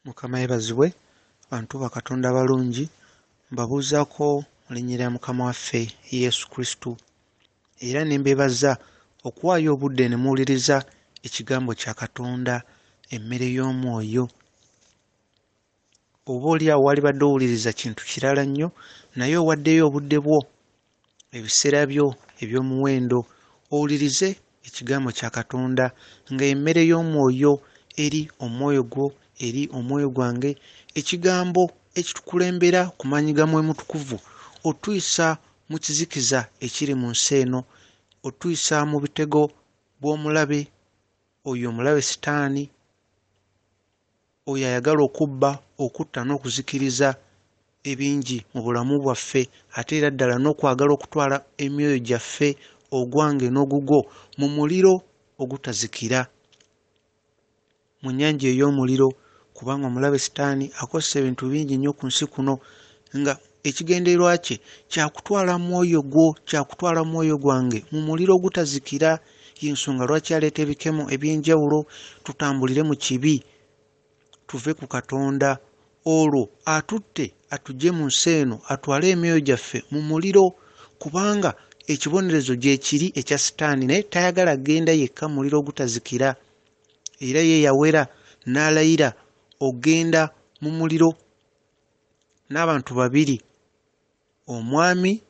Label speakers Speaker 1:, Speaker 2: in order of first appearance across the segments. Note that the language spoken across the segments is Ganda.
Speaker 1: Mukama yeebazibwe, bantu ba Katonda abalungi, mbabuuzaako mu linnya lya Mukama waffe Yesu Kristo era ne mbeebaza okuwaayo obudde ne muwuliriza ekigambo kya Katonda, emmere y'omwoyo. Oba oli awo waalibadde owuliriza kintu kirala nnyo, naye owaddeyo obudde bwo, ebiseera byo eby'omuwendo owulirize ekigambo kya Katonda ng'emmere y'omwoyo eri omwoyo gwo, eri omwoyo gwange, ekigambo ekitukulembera ku maanyi ga Mwoyo Mutukuvu otuyisa mu kizikiza ekiri mu nsi eno, otuyisa mu bitego bw'omulabe, oyo omulabe Sitaani, oyo ayagala okubba, okutta n'okuzikiriza ebingi mu bulamu bwaffe, ate era ddala n'okwagala okutwala emyoyo gyaffe, ogwange n'ogugwo, mu muliro ogutazikira, mu nnyanja ey'omuliro, kubanga omulabe Sitaani akozesa ebintu bingi nnyo ku nsi kuno nga ekigendererwa kye kya kutwala mwoyo gwo, kya kutwala mwoyo gwange mu muliro ogutazikira. Y'ensonga lwaki aleeta ebikemo eby'enjawulo tutambulire mu kibi, tuve ku Katonda, olwo atutte atuggye mu nsi eno, atwale emyoyo gyaffe mu muliro, kubanga ekibonerezo gyekiri ekya Sitaani, naye tayagala genda yekka mu muliro ogutazikira. Era ye yawera n'alayira ogenda mu muliro n'abantu babiri, omwami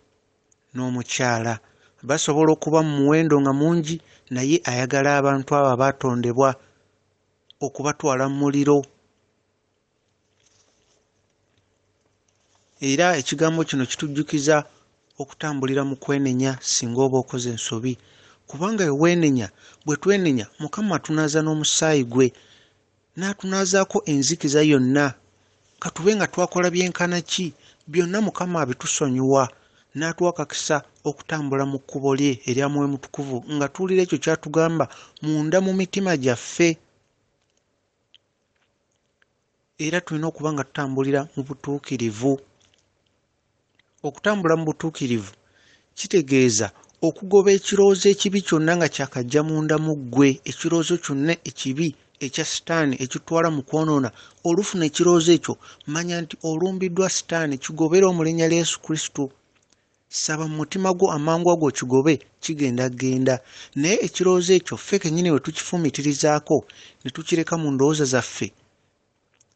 Speaker 1: n'omukyala. Basobola okuba mu muwendo nga mungi, naye ayagala abantu abo abaatondebwa okubatwala mu muliro. Era ekigambo kino kitujjukiza okutambulira mu kwenenya singa oba okoze ensobi, kubanga bwe weenenya, bwe twenenya, Mukama atunaaza n'omusaayi gwe, n'atunaazaako enzikiza yonna. Ka tube nga twakola byenkana ki, byonna Mukama abitusonyiwa, n'atuwa akakisa okutambula mu kkubo lye erya Mwoyo Mutukuvu, nga tuwulira ekyo ky'atugamba munda mu mitima gyaffe. Era tulina okuba nga tutambulira mu butuukirivu. Okutambula mu butuukirivu kitegeeza okugoba ekirowoozo ekibi kyonna nga kyakajja munda mu ggwe, ekirowoozo kyonna ekibi ekya Sitaani ekitwala mu kwonoona. Olufuna ekirowoozo ekyo, manya nti olumbiddwa Sitaani, kigobere mu linnya lya Yesu Kristo. Saba mu mutima gwo amangu ago okigobe, kigenda genda. Naye ekirowoozo ekyo ffe kennyini bwe tukifumiitirizaako ne tukireka mu ndowooza zaffe,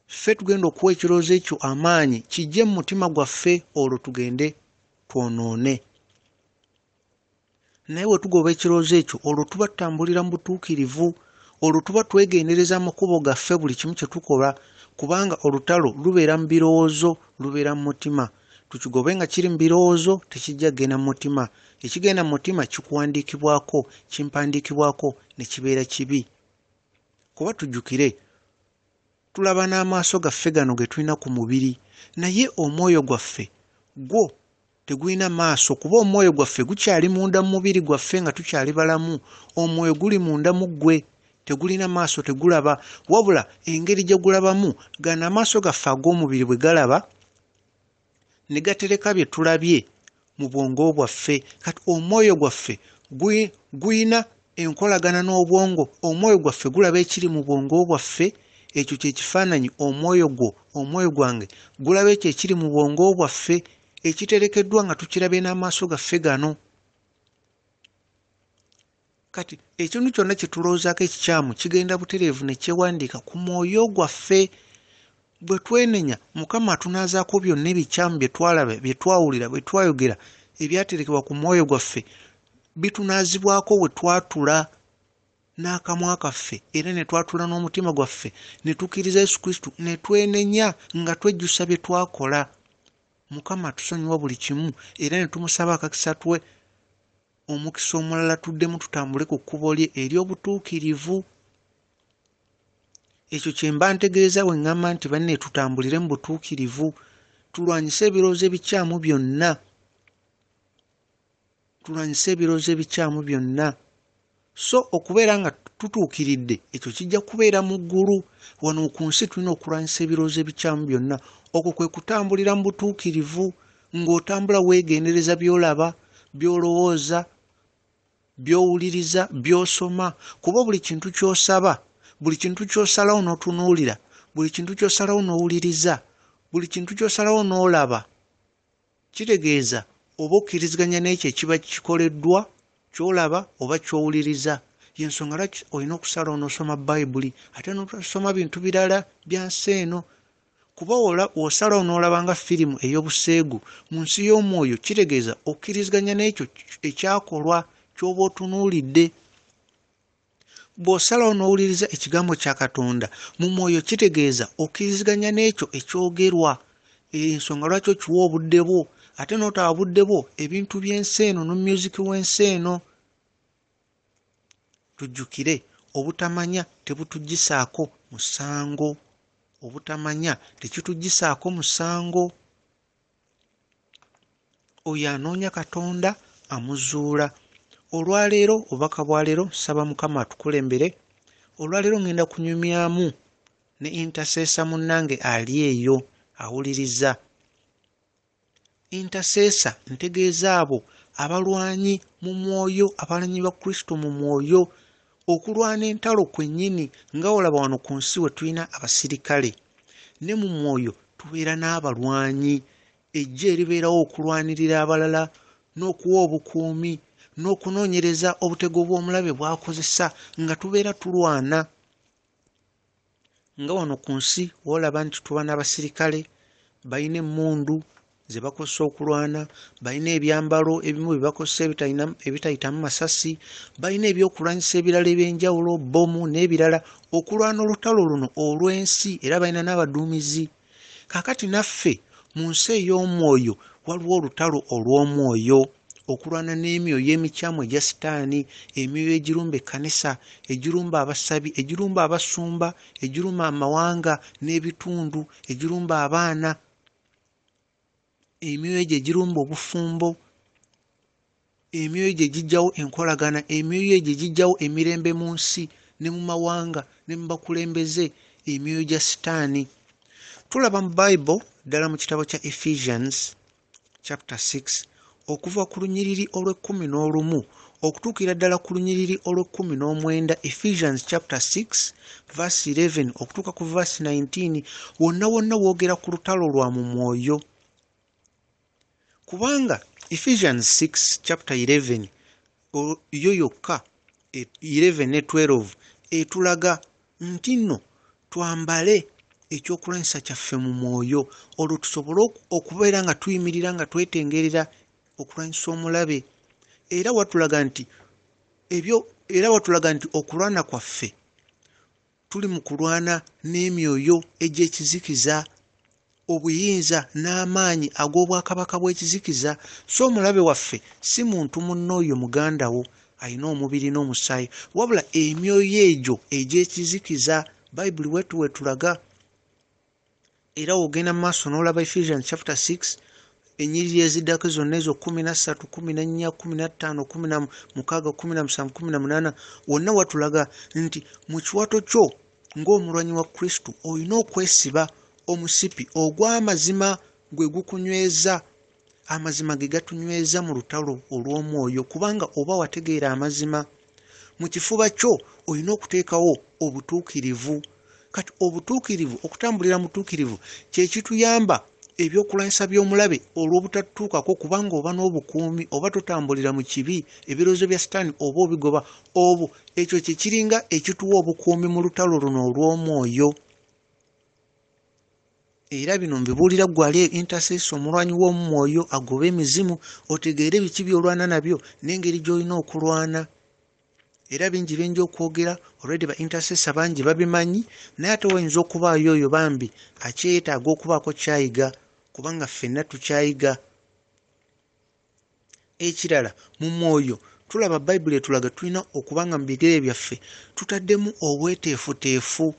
Speaker 1: ffe tugenda okuwa ekirowoozo ekyo amaanyi kijje mu mutima gwaffe, olwo tugende twonoone. Naye bwe tugoba ekirowoozo ekyo, olwo tuba tutambulira mu butuukirivu, olwo tuba twegendereza amakubo gaffe buli kimu kye tukola, kubanga olutalo lubeera mu birowoozo, lubeera mu mutima. Tukigobe nga kiri mu birowoozo, tekijja kugenda mu mutima. Ekigenda mu mutima kikuwandiikibwako, kimpandiikibwako, ne kibeera kibi. Kuba tujjukire, tulaba n'amaaso gaffe gano ge tulina ku mubiri, naye omwoyo gwaffe gwo tegulina maaso, kuba omwoyo gwaffe gukyali munda mu mubiri gwaffe nga tukyali balamu. Omwoyo guli munda mu ggwe, tegulina maaso, tegulaba, wabula engeri gye gulabamu, gano amaaso gaffe ag'omubiri bwe galaba ne gatereka bye tulabye mu bwongo bwaffe. Kati omwoyo gwaffe gulina enkolagana n'obwongo, omwoyo gwaffe gulaba ekiri mu bwongo bwaffe. Ekyo kye kifaananyi omwoyo gwo, omwoyo gwange gulaba ekyo ekiri mu bwongo bwaffe, ekiterekeddwa nga tukirabye n'amaaso gaffe gano. Kati ekintu kyonna kye tulowoozaako ekikyamu kigenda butereevu ne kyewandiika ku mwoyo gwaffe. Bwe twenenya, Mukama atunaazaako byonna ebikyamu bye twalaba, bye twawulira, bye twayogera, ebyaterekebwa ku mwoyo gwaffe, bitunaazibwako bwe twatula n'akamwa kaffe era ne twatula n'omutima gwaffe, ne tukkiriza Yesu Kristo, ne twenenya nga twejjusa bye twakola. Mukama atusonyiwa buli kimu era ne tumusaba akakisa tuwe omukisa omulala tuddemu tutambule ku kkubo lye ery'obutuukirivu. Ekyo kye mba ntegeeza bwe ŋŋamba nti banne tutambulire mu butuukirivu, tulwanyise ebirowoozo ebikyamu byonna, tulwanyise ebirowoozo ebikyamu byonna. So okubeera nga tutuukiridde ekyo kijja kubeera mu ggulu. Wano ku nsi tulina okulwanyisa ebirowoozo ebikyamu byonna. Okwo kwe kutambulira mu butuukirivu, ng'otambula weegendereza by'olaba, by'olowooza, by'owuliriza, by'osoma, kuba buli kintu ky'osaba, buli kintu ky'osalawo n'otunuulira, Buli kintu ky'osalawo n'owuliriza, buli kintu ky'osalawo n'olaba, kitegeeza oba okkiriziganya n'ekyo ekiba kikoleddwa, ky'olaba oba ky'owuliriza. Y'ensonga lwaki olina okusalawo n'osoma Bayibuli ate n'otasoma bintu birala bya nsi eno. Kuba w'osalawo n'olaba nga firimu ey'obuseegu mu nsi y'omwoyo, kitegeeza okkiriziganya n'ekyo ekyakolwa ky'oba otunuulidde. Bw'osalawo n'owuliriza ekigambo kya Katonda mu mwoyo, kitegeeza okkiriziganya n'ekyo ekyogerwa. Ensonga lwaki okiwa obudde bwo ate n'otawa budde bwo ebintu by'ensi eno ne myuziki w'ensi eno. Tujjukire, obutamanya tebutuggyisaako musango. Obutamanya tekituggyisaako musango. Oyo anoonya Katonda amuzuula. Olwaleero, obubaka bwa leero, nsaba Mukama atukulembere. Olwaleero ŋŋenda kunyumyamu ne intercessor munnange ali eyo awuliriza. Intercessor ntegeeza abo abalwanyi mu mwoyo, abalwanyi ba Kristo mu mwoyo, okulwana entalo kwennyini nga olaba wano ku nsi we tulina abasirikale. Ne mu mwoyo tubeera n'abalwanyi, eggye eribeerawo okulwanirira abalala n'okuwa obukuumi n'okunoonyereza obutego bw'omulabe bw'akozesa nga tubeera tulwana. Nga wano ku nsi w'olaba nti tuba n'abasirikale, balina emmundu ze bakozesa okulwana, balina ebyambalo ebimu bye bakozesa ebitayitamu masasi, balina ebyokulwanyisa ebirala eby'enjawulo, bbomu n'ebirala, okulwana olutalo luno olw'ensi, era balina n'abaduumizi. Kaakati naffe mu nsi ey'omwoyo waliwo olutalo olw'omwoyo, okulwana n'emyoyo emikyamu egya Sitaani, emyoyo egirumba ekkanisa, egirumba abasabi, egirumba abasumba, egirumba amawanga n'ebitundu, egirumba abaana, emyoyo egyo egirumba obufumbo, emyoyo egyo egiggyawo enkolagana, emyoyo egyo egiggyawo emirembe mu nsi ne mu mawanga ne mu bakulembeze, emyoyo gya Sitaani. Tulaba mu Bible ddala mu kitabo kya Ephesians chapter 6 okuva ku lunyiriri olw'ekkumi n'olumu okutuukira ddala ku lunyiriri olw'ekkumi n'omwenda, Ephesians chapter 6 verse 11 okutuuka ku verse 19, wonna wonna woogera ku lutalo lwa mu mwoyo. Kubanga Ephesians 6 chapter 11 yo yokka 11 ne 12 etulaga nti nno twambale ekyokulwanyisa kyaffe mu mwoyo, olwo tusobole okubeera nga tuyimirira nga twetengerera okulwanyisa omulabe. Era watulaga nti ebyo, era watulaga nti okulwana kwaffe tuli mu kulwana n'emyoyo egy'ekizikiza, obuyinza n'amaanyi ag'obwakabaka bw'ekizikiza. So omulabe waffe si muntu munno oyo muganda wo alina omubiri n'omusaayi, wabula emyoyo egyo egy'ekizikiza. Bayibuli wetu wetulaga. Era w'ogenda mu maaso n'olaba Ephesians chapter 6 ennyiriri eziddako zonna ezo 13, 14, 15, 16, 17, 18, wonna watulaga nti mu kiwato kyo ng'omulwanyi wa Kristo olina okwesiba omusipi ogw'amazima gwe gukunyweza. Amazima ge gatunyweza mu lutalo olw'omwoyo, kubanga oba wategeera amazima. Mu kifuba kyo olina okuteekawo obutuukirivu. Kati obutuukirivu, okutambulira mu butuukirivu kye kituyamba ebyokulwanyisa by'omulabe olw'obutatuukako, kubanga oba n'obukuumi, oba totambulira mu kibi, ebirowoozo bya Sitaani oba obigoba. Obwo ekyo kye kiringa ekituwa obukuumi mu lutalo luno olw'omwoyo. Era bino mbibuulira ggwe ali intercessor, omulwanyi w'omwoyo agoba emizimu, otegeere biki by'olwana nabyo n'engeri gy'olina okulwana. Era bingi byenja okwogera, already ba intercessor bangi babimanyi, naye ate wayinza okubaayo oyo bambi akyetaaga okubaako kyayiga, kubanga ffenna tukyayiga. Ekirala mu mwoyo tulaba Bayibuli etulaga tulina okuba nga mu bigere byaffe tutaddemu obweteefuteefu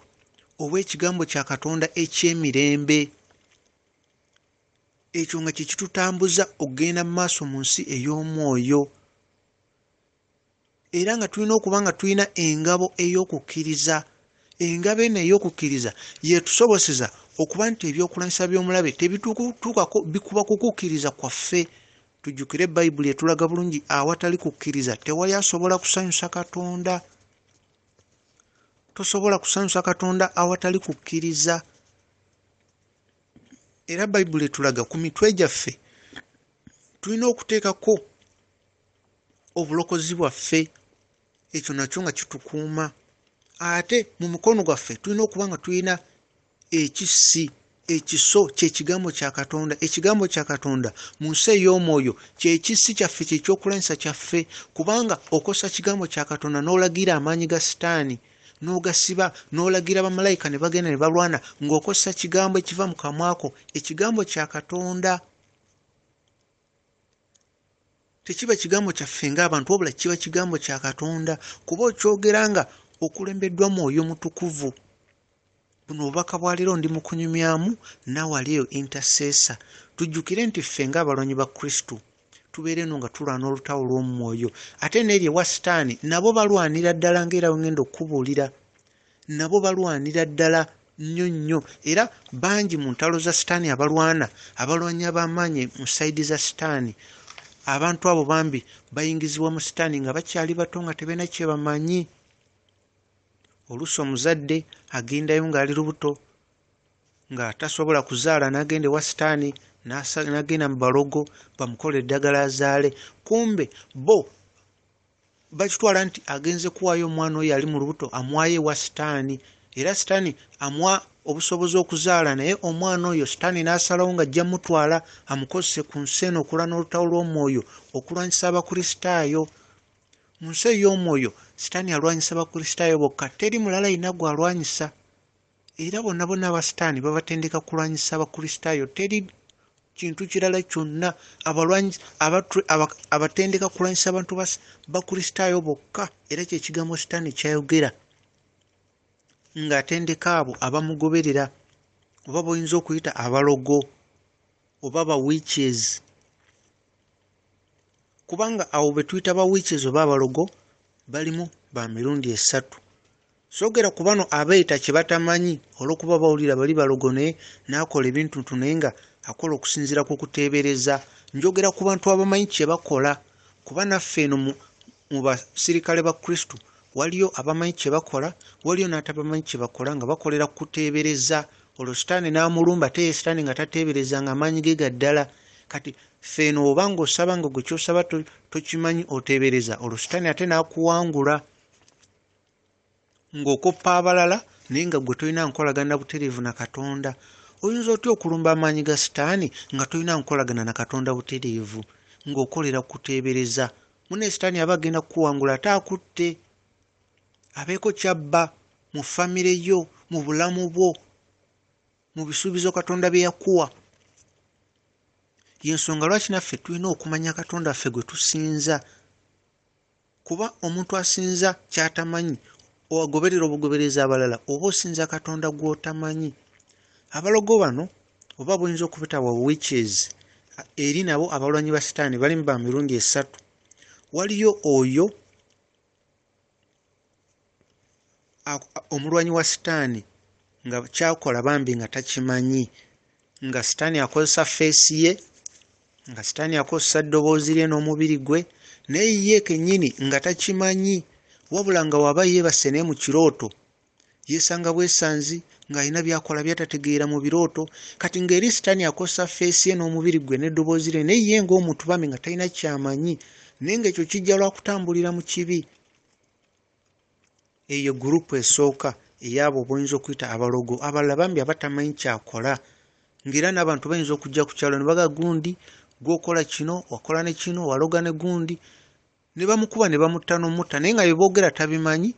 Speaker 1: obw'ekigambo kya Katonda eky'emirembe, ekyo nga kye kitutambuza okugenda mu maaso mu nsi ey'omwoyo. Era nga tulina okuba nga tulina engabo ey'okukkiriza. Engabo eno ey'okukkiriza yetusoboseza okuba nti ebyokulwanyisa by'omulabe tebitutuukako, bikuba kukukkiriza kwaffe. Tujjukire Bayibuli etulaga bulungi awatali kukkiriza tewali asobola kusanyusa Katonda. Tosobola kusanyusa Katonda awatali kukkiriza. Era Bayibuli etulaga ku mitwe gyaffe tulina okuteekako obulokozi bwaffe, ekyo nakyo nga kitukuuma. Ate mu mukono gwaffe tulina okuba nga tulina ekissi, ekiso ky'ekigambo kya Katonda. Ekigambo kya Katonda mu nsi ey'omwoyo ky'ekissi kyaffe, ky'ekyokulwanyisa kyaffe, kubanga okozesa kigambo kya Katonda n'olagira amaanyi ga Sitaani, n'ogasiba, n'olagira bamalayika ne bagenda ne balwana ng'okozesa kigambo ekiva mu kamwa ko. Ekigambo kya Katonda tekiba kigambo kyaffe ng'abantu, wabula kiba kigambo kya Katonda, kuba okyogera nga okulembeddwa Mwoyo Mutukuvu. Buno obubaka bwa leero ndi mu kunyumyamu naawe ali eyo intercessor. Tujjukire nti ffe ng'abalwanyi ba Kristo tubeera eno nga tulwana olutalo lw'omwoyo, ate n'eri ewa Sitaani nabo balwanira ddala, ng'era bwe ngenda okukubuulira, nabo balwanira ddala nnyo nnyo. Era bangi mu ntalo za Sitaani abalwana, abalwanyi ab'amaanyi mu sayidi za Sitaani, abantu abo bambi bayingizibwa mu Sitaani nga bakyali bato, nga tebalina kye bamanyi. Oluusi omuzadde agendayo ng'ali lubuto, nga tasobola kuzaala, n'agenda ewa Sitaani, n'agenda mu balogo bamukole eddagala azaale. Kumbe bo bakitwala nti agenze kuwaayo omwana oyo ali mu lubuto, amuwaayo ewa Sitaani, era Sitaani amuwa obusobozi okuzaala, naye omwana oyo Sitaani n'asalawo ng'ajja mutwala amukozese ku nsi eno okulwana olutalo lw'omwoyo, okulwanyisa Abakristaayo. Mu nsi ey'omwoyo Sitaani alwanyisa Abakristaayo bokka, teri mulala yenna gw'alwanyisa. Era bonna bonna aba Sitaani babatendeka kulwanyisa Abakristaayo, teri kintu kirala kyonna. Abatendeka kulwanyisa abantu Bakristaayo bokka, era kye kigambo Sitaani ky'ayogera ng'atendeka abo abamugoberera, oba b'oyinza okuyita abalogo oba ba witches. Kubanga abo be tuyita ba witches oba abalogo balimu ba mirundi esatu. Soogera ku bano abeeyita kye batamanyi olw'okuba bawulira bali balogo, naye n'akola ebintuntu naye nga akola okusinziira ku kuteebereza. Njogera ku bantu abamanyi kye bakola, kuba naffe eno mu basirikale ba Kristo waliyo abamanyi kye bakola, waliyo n'atabamanyi kye bakola, nga bakolera ku kuteebereza. Olwo Sitaani n'amulumba, ate ye Sitaani nga tateebereza, nga amaanyi ge ga ddala. Kati ffe eno oba ng'osaba nga gwe ky'osaba tokimanyi, oteebereza, olwo Sitaani ate n'akuwangula ng'okoppa abalala, naye nga gwe tolina nkolagana butereevu na Katonda. Oyinza otya okulumba amaanyi ga Sitaani nga tolina nkolagana na Katonda butereevu, ng'okolera kuteebereza? Munne Sitaani aba agenda kukuwangula ate akutte, abeeko ky'abba mu famire yo, mu bulamu bwo, mu bisuubizo Katonda bye yakuwa. Y'ensonga lwaki naffe tulina okumanya Katonda ffe gwe tusinza, kuba omuntu asinza ky'atamanyi, ogoberera obugoberezi abalala, oba osinza Katonda gw'otamanyi. Abalogo bano oba buyinza okubita wa witches, eri nabo abalwanyi ba Sitaani balimu ba mirundi esatu. Waliyo oyo omulwanyi wa Sitaani nga kyakola bambi nga takimanyi, nga Sitaani akozesa feesi ye, nga Sitaani akozesa ddoboozi lye n'omubiri gwe, naye ye kennyini nga takimanyi, wabula nga waba yeebase naye mu kirooto yeesanga bwesanzi ng'alina by'akola by'atategeera mu birooto. Kati ng'eri Sitaani akozesa feesi ye n'omubiri gwe n'eddoboozi lye, naye ye ng'omuntu bambi nga talina ky'amanyi, naye ng'ekyo kijja lwa kutambulira mu kibi. Eyo gurupu esooka ey'abo b'oyinza okuyita abalogo. Abalala bambi abatamanyi kyakola, ng'era n'abantu bayinza okujja ku kyalo ne baga gundi gw'okola kino, wakola ne kino, waloga ne gundi, ne bamukuba ne bamutta n'omutta, naye nga bye boogera tabimanyi.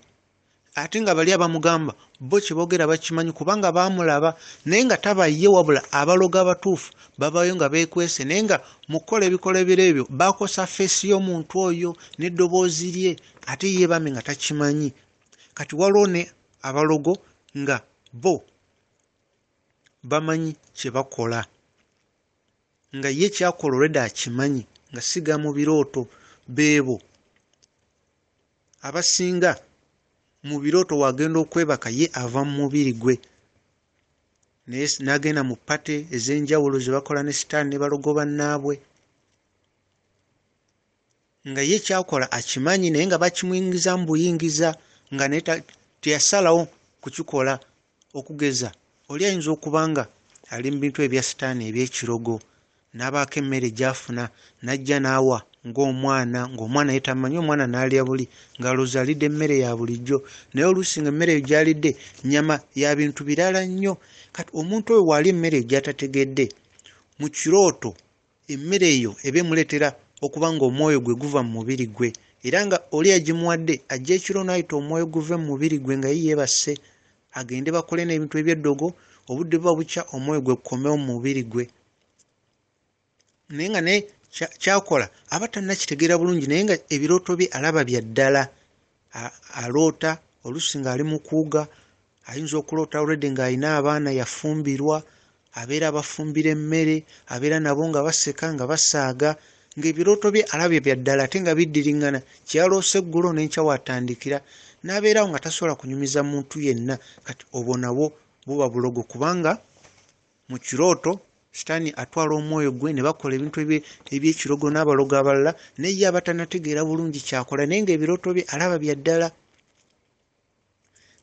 Speaker 1: Ate nga bali abamugamba bo kye boogera bakimanyi kubanga baamulaba, naye nga taba ye, wabula abalogo abatuufu babayo nga beekwese, naye nga mu kukola ebikolobero ebyo bakosa feesi y'omuntu oyo n'eddoboozi lye, ate ye bambi nga takimanyi. Kati waliwo ne abalogo nga bo bamanyi kye bakola, nga ye kyakola olwedda akimanyi, nga siga mu birooto. Beebo abasinga mu birooto wagenda okwebaka ye ava mu mubiri gwe, naye n'agenda mu pate ez'enjawulo ze bakola ne Sitaani ne balogo bannaabwe, nga ye kyakola akimanyi, naye nga bakimuyingiza mu buyingiza, nga naye teyasalawo kukikola. Okugeza oli ayinza okuba nga ali mu bintu ebya sitaani eby'ekirogo, n'abaako emmere gy'afuna n'ajja n'awa ng'omwana, ng'omwana ye tamanyi, omwana n'alya buli ng'alowooza alidde emmere ya bulijjo, naye oluusi ng'emmere eyo gy'alidde nnyama ya bintu birala nnyo. Kati omuntu oyo bw'alya emmere eyo gy'atategedde, mu kirooto emmere eyo eba emuleetera okuba ng'omwoyo gwe guva mu mubiri gwe, era nga oli agimuwadde ajja ekiro n'ayita omwoyo guve mu mubiri gwe nga ye yeebase, agende bakole n'ebintu eby'eddogo, obudde buba bukya omwoyo gwe gukomewo mu mubiri gwe. Naye nga naye kyakola aba tannakitegeera bulungi, naye nga ebirooto bye alaba bya ddala. Aloota oluusi ng'ali mu kuwuga, ayinza okuloota already ng'alina abaana, yafumbirwa, abeera abafumbira emmere, abeera nabo nga baseka nga basaaga, ng'ebirooto bye alabye bya ddala ate nga biddiriŋŋana. Kye yaloose eggulo n'enkya w'atandikira, n'abeerawo nga tasobola kunyumiza muntu yenna. Kati obwo nabwo buba bulogo, kubanga mu kirooto sitaani atwala omwoyo gwe ne bakola ebintu eby'ekirogo n'abalogo abalala, naye ye aba tannategeera bulungi ky'akola, naye ng'ebirooto bye alaba bya ddala.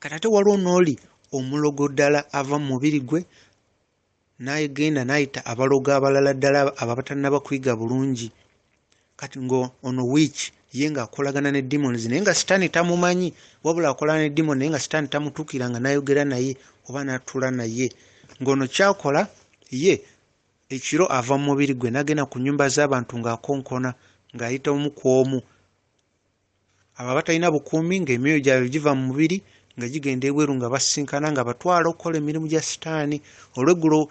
Speaker 1: Kati ate waliwo n'oli omulogo ddala ava mu mubiri gwe n'agenda n'ayita abalogo abalala ddala abo abatannaba kuyiga bulungi. Kati ng'ono witch ye ng'akolagana ne demons, naye nga sitaani tamumanyi, wabula akolagana ne demon, naye nga sitaani tamutuukira nga n'ayogera naye oba n'atuula naye. Ng'ono ky'akola ye ekiro ava mu mubiri gwe n'agenda ku nnyumba z'abantu ng'akonkona, ng'ayita omu ku omu. Abo abatalina bukuumi ng'emyoyo gyabwe giva mu mubiri nga gigenda ebweru nga basisinkana nga batwala okukola emirimu gya sitaani. Olweggulo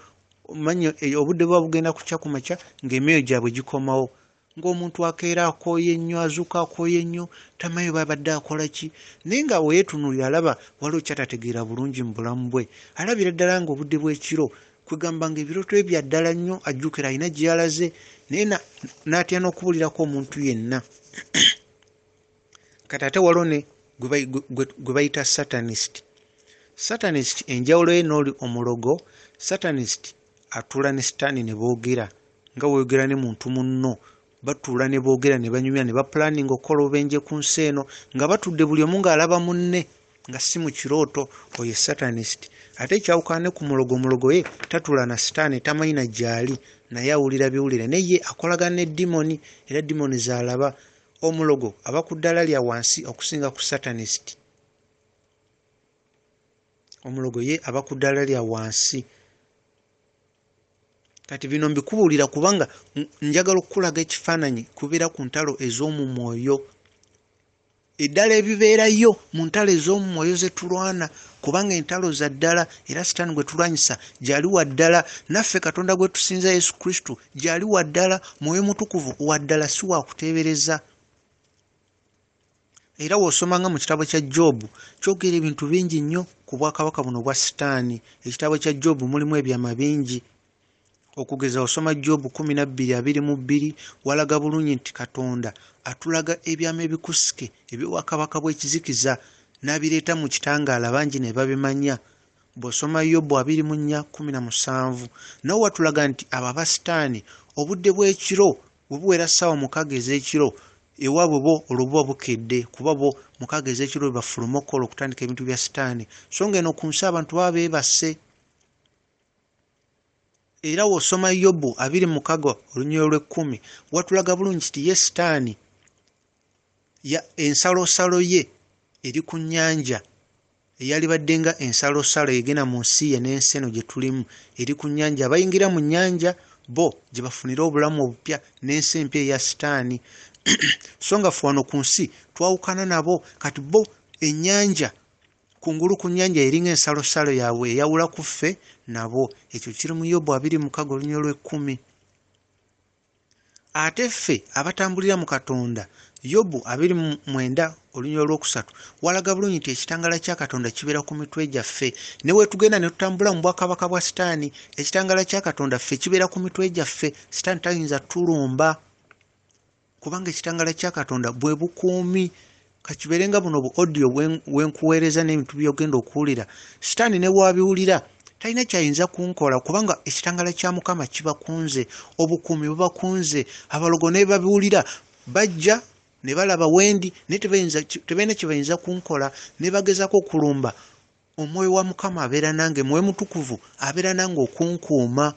Speaker 1: omanyi obudde buba bugenda kukya ku makya ng'emyoyo gyabwe gikomawo. Ng'omuntu akeera akooye nnyo, azuuka akooye nnyo, tamanyi oba abadde akola ki, naye nga bwe yeetunuulira alaba waliwo ky'atategeera bulungi mu bulamu bwe. Alabira ddala ng'obudde bw'ekiro, kwegamba ng'ebirooto bye bya ddala nnyo, ajjukira alina gye yalaze, naye n'atya n'okubuulirako omuntu yenna. Kati ate waliwo ne gwe bayita satanist. Satanist enjawulo ye n'oli omulogo, satanist atuula ne sitaani ne boogera nga weeyogera ne muntu munno. Batuula ne boogera ne banyumya ne bapulaninga okukola obubenje ku nsi eno nga batudde buli omu ng'alaba munne nga si mu kirooto. Oyo satanist. Ate ekyawukana ne ku mulogo, omulogo ye tatuula na sitaani, tamanyi na gy'ali, naye awulira biwulire, naye ye akolagana ne demoni, era demoni z'alaba. Omulogo aba ku ddaala lya wansi okusinga ku satanist. Omulogo ye aba ku ddaala lya wansi. Kati bino mbikubuulira kubanga njagala okukulaga ekifaananyi kubeera ku ntalo ez'omu mwoyo. Eddala ebibeerayo mu ntalo ez'omu mwoyo ze tulwana, kubanga entalo za ddala, era sitaani gwe tulwanyisa gy'ali wa ddala, naffe Katonda gwe tusinza Yesu Kristo gy'ali wa ddala, Mwoyo Mutukuvu wa ddala, si wa kuteebereza. Era w'osomanga mu kitabo kya Jobu kyogera ebintu bingi nnyo ku bwakabaka buno obwa sitaani. Ekitabo kya Jobu mulimu ebyama bingi. Okugeza osoma Jobu 12:22, walaga bulungi nti Katonda atulaga ebyama ebikusike eby'obwakabaka bw'ekizikiza n'abireeta mu kitangaala bangi ne babimanya. Bw'osoma Yobu 24:17, nawo watulaga nti abo aba sitaani obudde bw'ekiro bwe buwera ssaawa 6 ez'ekiro, ewaabwe bo olwo buba bukedde, kuba bo 6 ez'ekiro bwe bafuluma okukola okutandika ebintu bya sitaani. So ng'eno ku nsi abantu baba beebase. Era w'osoma Yobu 26 olunyiriri lw'ekkumi, watulaga bulungi nti ye sitaani ensalosalo ye eri ku nnyanja, eyalibadde nga ensalosalo egenda mu nsi ye n'ensi eno gye tulimu, eri ku nnyanja. Abayingira mu nnyanja bo gye bafunira obulamu obupya n'ensi empya eya sitaani. So nga ffe wano ku nsi twawukana nabo. Kati bo ennyanja, kungulu ku nnyanja eringa ensalosalo yaabwe eyawula ku ffe nabo. Ekyo kiri mu Yobu 26 olunyiriri lw'ekkumi. Ate ffe abatambulira mu Katonda, Yobu 29 olunyiriri olwokusatu walaga bulungi nti ekitangaala kya Katonda kibeera ku mitwe gyaffe. Ne bwe tugenda ne tutambula mu bwakabaka bwa sitaani, ekitangaala kya Katonda ffe kibeera ku mitwe gyaffe. Sitaani tayinza tulumba, kubanga ekitangaala kya Katonda bwe bukuumi. Kakibeere nga buno bu audio bwe nkuweereza n'ebintu by'ogenda okuwulira, sitaani ne bw'abiwulira talina ky'ayinza kunkola, kubanga ekitangaala kya Mukama kibakunze, obukuumi bubakunze. Abalogo ne babiwulira bajja ne balaba wendi naye tebalina kye bayinza kunkola, ne bagezaako okulumba. Omwoyo wa Mukama abeera nange, Mwoyo Mutukuvu abeera nange okunkuuma.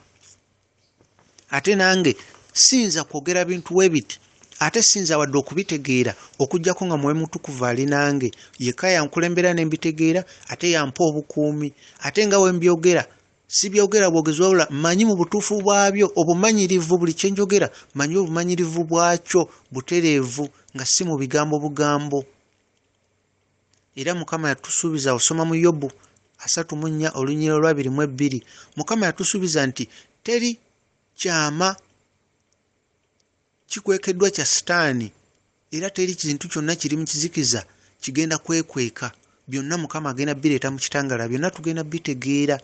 Speaker 1: Ate nange siyinza kwogera bintu we biti, ate siyinza wadde okubitegeera okuggyako nga Mwoyo Mutukuvu ali nange. Yekka yankulembera ne mbitegeera, ate yampa obukuumi. Ate nga we mbyogera sibyogera bwogezi, wabula mmanyi mu butuufu bwabyo, obumanyirivu buli kye njogera mmanyi obumanyirivu bwakyo butereevu, nga si mu bigambo bugambo. Era Mukama yatusuubiza, osoma mu Yobu 34 olunyiriri olwa 22, Mukama yatusuubiza nti teri kyama kikwekeddwa kya Sitaani, era teri kintu kyonna kiri mu kizikiza kigenda kwekweka. Byonna Mukama agenda bireeta mu kitangaala, byonna tugenda bitegeera.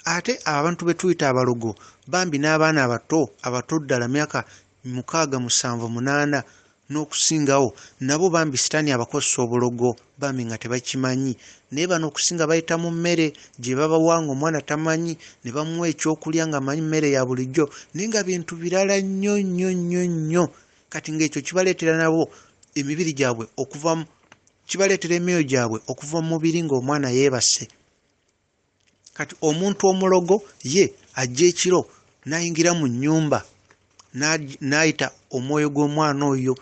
Speaker 1: Ate abantu be tuyita abalogo bambi n'abaana abato, abato ddala myaka 6, 7, 8 n'okusingawo, nabo bambi Sitaani abakozesa obulogo bambi nga tebakimanyi. Naye bano okusinga bayita mu mmere gye babawa ng'omwana tamanyi, ne bamuwa ekyokulya ng'amanyi mmere ya bulijjo, naye nga bintu birala nnyo nnyo nnyo nnyo. Kati ng'ekyo kibaleetera nabo emibiri gyabwe okuva, kibaleetera emyoyo gyabwe okuva mu mubiri ng'omwana yeebase. Kati omuntu omulogo ye ajja ekiro n'ayingira mu nnyumba n'ayita omwoyo gw'omwana oyo,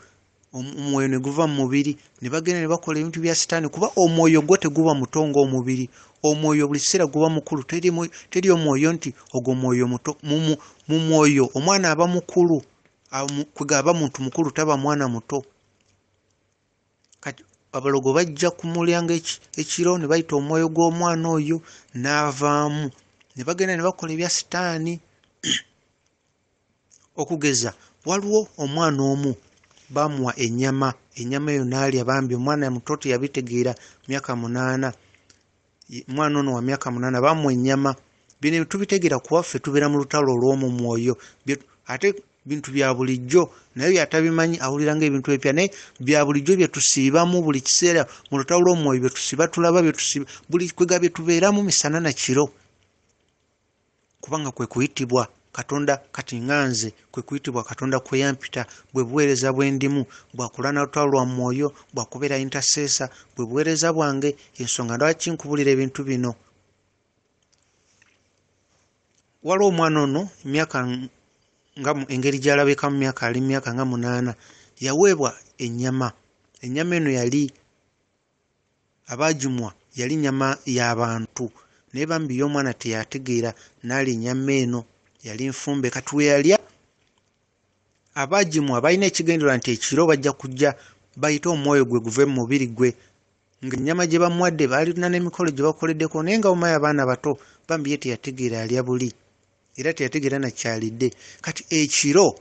Speaker 1: omwoyo ne guva mu mubiri, ne bagenda ne bakola ebintu bya Sitaani, kuba omwoyo gwo teguba muto ng'omubiri. Omwoyo buli kiseera guba mukulu, teri omwoyo nti ogwo mwoyo muto. Mu mwoyo omwana aba mukulu, kwega aba muntu mukulu, taba mwana muto. Kati abalogo bajja ku mulyango ekiro ne bayita omwoyo gw'omwana oyo n'avaamu, ne bagenda ne bakola ebya Sitaani. Okugeza waliwo omwana omu bamuwa ennyama, ennyama eyo n'alya bambi, omwana muto teyabitegeera, myaka 8, omwana ono wa myaka 8 bamuwa ennyama. Bino tubitegeera kuba ffe tubeera mu lutalo olw'omu mwoyo, ate bintu bya bulijjo, naye yatabimanyi awulira ng'ebintu ebipya, naye bya bulijjo bye tusiibamu buli kiseera mu lutalo lw'omwoyo, bye tusiiba tulaba, bye tusiiba buli kwega bye tubeeramu misana na kiro, kubanga kwe kuyitibwa Katonda. Kati nga nze kwe kuyitibwa Katonda kwe yampita, bwe buweereza bwe ndimu, bwakulwana lutalo lwa mwoyo, bwakubeera intercessor, bwe buweereza bwange. Ensonga lwaki nkubulira ebintu bino, waliwo omwana ono emyaka nga engeri gy'alabika mu myaka ali myaka nga 8, yaweebwa ennyama. Ennyama eno yali abaagimwa yali nnyama y'abantu, naye bambi ye omwana teyategeera n'alya ennyama eno, yali nfumbe. Kati we yalya, abaagimwa balina ekigendererwa nti ekiro bajja kujja bayite omwoyo gwe guve mu mubiri gwe, ng'ennyama gye bamuwadde baalina n'emikolo gye bakoleddeko, naye nga omanyi abaana bato bambi ye teyategeera alya buli, era teyategeera na kyalidde. Kati ekiro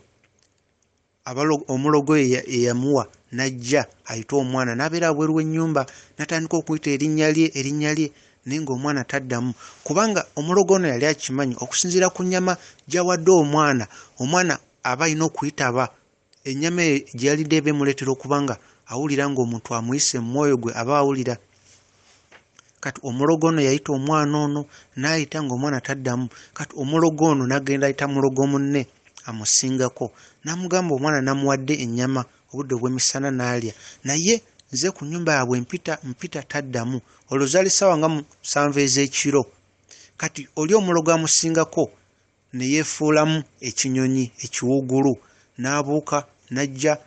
Speaker 1: omulogo eyamuwa n'ajja ayite omwana, n'abeera abweru w'ennyumba, n'atandika okuyita erinnya lye, erinnya lye, naye ng'omwana taddamu, kubanga omulogo ono yali akimanyi okusinziira ku nnyama gy'awadde omwana, omwana aba alina okuyitaba. Ennyama eyo gye yalidde eba emuleetera okuba nga awulira ng'omuntu amuyise mu mwoyo gwe, aba awulira. Kati omulogo ono yayita omwana ono, n'ayita ng'omwana taddamu. Kati omulogo ono n'agenda ayita mulogo munne amusingako, n'amugamba omwana n'amuwadde ennyama obudde obw'emisana n'alya, naye nze ku nnyumba yaabwe mpita taddamu. Olwo zaali ssaawa nga 7 ez'ekiro. Kati oli omulogo amusingako ne yeefuulamu ekinyonyi ekiwuugulu, n'abuuka n'ajja,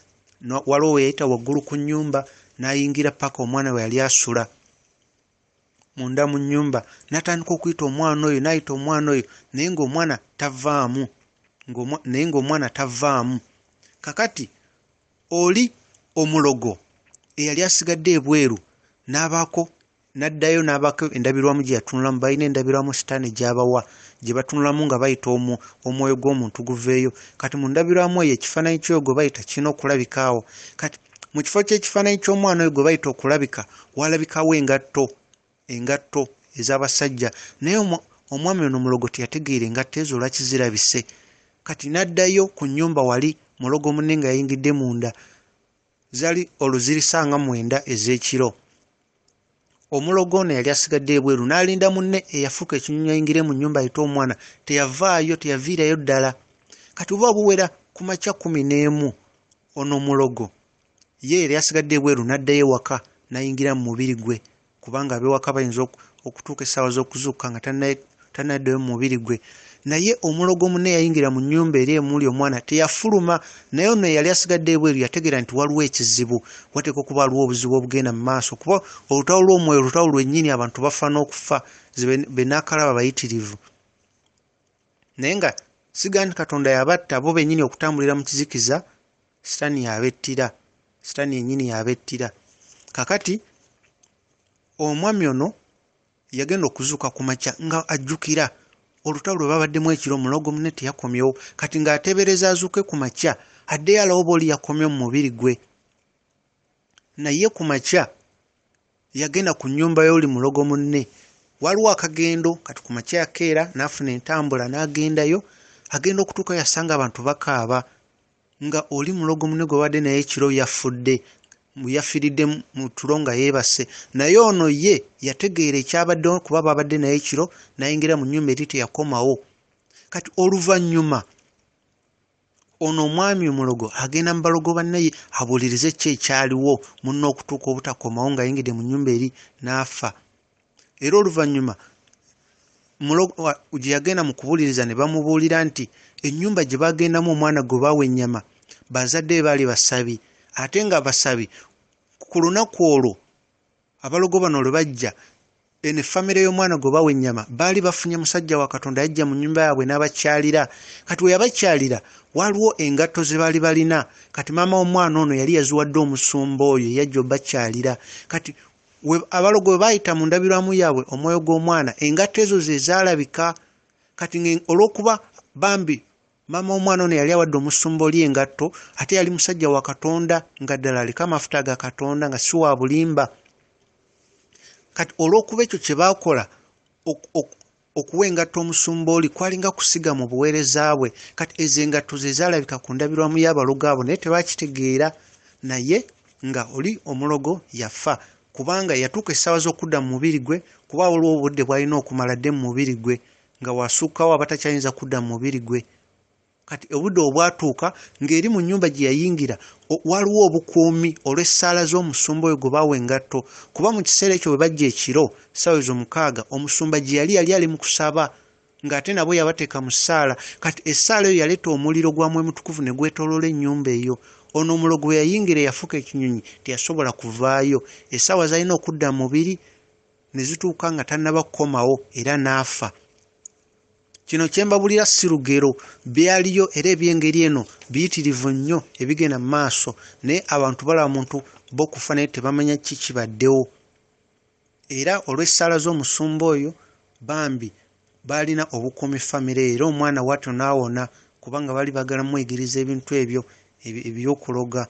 Speaker 1: waliwo we yayita waggulu ku nnyumba n'ayingira paka omwana we yali asula munda mu nnyumba, n'atandika okuyita omwana oyo, n'ayita omwana oyo, naye ng'omwana tavaamu, naye ng'omwana tavaamu. Kakati oli omulogo eyali asigadde ebweru n'abaako n'addayo n'abaako endabirwamu gye yatunulamu, balina endabirwamu Sitaani gy'abawa gye batunulamu nga bayita omwoyo gw'omuntu guveeyo. Kati mu ndabirwamu eyo ekifaananyi ky'oyo gwe bayita kirina okulabika awo. Kati mu kifo ky'ekifaananyi ky'omwana oyo gwe bayita okulabika, walabikawo engatto ez'abasajja, naye omwami ono omulogo teyategeera engatto ezo lwaki zirabise. Kati n'addayo ku nnyumba wali mulogo munne nga yayingidde munda, zaali olwo ziri ssaawa nga 9 ez'ekiro. Omulogo ono yali asigadde ebweru n'alinda munne eyafuuka ekinyonyi ayingire mu nnyumba ayite omwana, teyavaayo, teyaviirayo ddala. Kati oba buwera ku makya 11, ono omulogo Ye yali asigadde ebweru n'addayo ewaka n'ayingira mu mubiri gwe, kubanga ab'ewaka bayinza okutuuka essaawa z'okuzuukuka nga tannaddayo mu mubiri gwe. Naye omulogo munne yayingira mu nnyumba eri emuli omwana teyafuluma, naye ono eyali asigadde ebweru yategeera nti waliwo ekizibu, wateekwa okuba waliwo obuzibu obugenda mu maaso, kuba olutalo lw'omwoyo lutalo lwennyini, abantu bafa n'okufa, be naakalaba bayitirivu. Naye nga siga nti Katonda yabatta, bo bennyini okutambulira mu kizikiza, Sitaani yabettira, Sitaani yennyini yabettira. Kaakati omwami ono yagenda okuzuuka ku makya nga ajjukira olutalo lwe babaddemu ekiro, omulogo munne teyakomyewo. Kati ng'ateebereza azuuke ku makya addeyo alabe oba oli yakomyewo mu mubiri gwe. Naye ku makya yagenda ku nnyumba y'oli mulogo munne, waliwo akagendo. Kati ku makya yakeera n'afuna entambula n'agendayo. Agenda okutuukayo yasanga abantu bakaaba nga oli mulogo munne gwe babadde naye ekiro yafudde, yafiiridde mu tulo nga yeebase. Naye ono ye yategeera ekyabaddewo kuba babadde naye ekiro, n'ayingira mu nnyumba eri teyakomawo. Kati oluvannyuma ono omwami omulogo agenda mu balogo banne abuulirize ki ekyaliwo munne okutuuka obutakomawo ng'ayingidde mu nnyumba eri n'afa. Era oluvannyuma gye yagenda mu kubuuliriza ne bamubuulira nti ennyumba gye bagendamu omwana gwe baawa ennyama bazadde be baali basabi, ate nga basabi ku lunaku olwo abalogo bano lwe bajja eno famire y'omwana gwe bawa ennyama baali bafunye musajja wa Katonda yajja mu nnyumba yaabwe n'abakyalira. Kati we yabakyalira waliwo engatto ze baali balina. Kati maama w'omwana ono yali yaziwadde omusumba oyo eyajja obakyalira. Kati abalogo bwe baayita mu ndabirwamu yaabwe omwoyo gw'omwana, engatto ezo ze zaalabika. Kati olw'okuba bambi maama w'omwana ono yali awadde omusumba oli engatto, ate yali musajja wa Katonda nga ddala aliko amafuta ga Katonda nga si wa bulimba. Kati olw'okuba ekyo kye baakola okuwa engatto omusumba oli kwalinga kusiga mu buweereza bwe. Kati ezo engatto ze zaalabika ku ndabirwamu y'abalogo abo, naye tebakitegeera. Naye nga oli omulogo yafa, kubanga yatuuka essaawa z'okudda mu mubiri gwe, kuba waliwo obudde bw'alina okumala dde mu mubiri gwe, nga wasuukawo aba takyayinza kudda mu mubiri gwe. Kati obudde obwatuuka ng'eri mu nnyumba gye yayingira waliwo obukuumi olw'essaala z'omusumba oyo gwe baawa engatto, kuba mu kiseera ekyo bwe bajja ekiro ssaawa ezo 6 omusumba gye yali ali mu kusaba, ng'ate nabo yabateeka mu ssaala. Kati essaala eyo yaleeta omuliro gwa Mwoyo Mutukuvu ne gwetooloola ennyumba eyo. Ono omulogo bwe yayingira eyafuuka ekinyonyi teyasobola kuvaayo. Essaawa z'alina okudda mu mubiri ne zituuka nga tannaba kukomawo era n'afa. Kino kye mbabulira si lugero, byaliyo era eby'engeri eno biyitirivu nnyo ebigenda mu maaso, naye abantu balaba muntu bo kufa naye tebamanya ki kibaddewo. Era olw'essaala z'omusumba oyo bambi baalina obukuumi famire, era omwana bw'atyo n'awona, kubanga baali baagala muyigiriza ebintu ebyo eby'okuloga.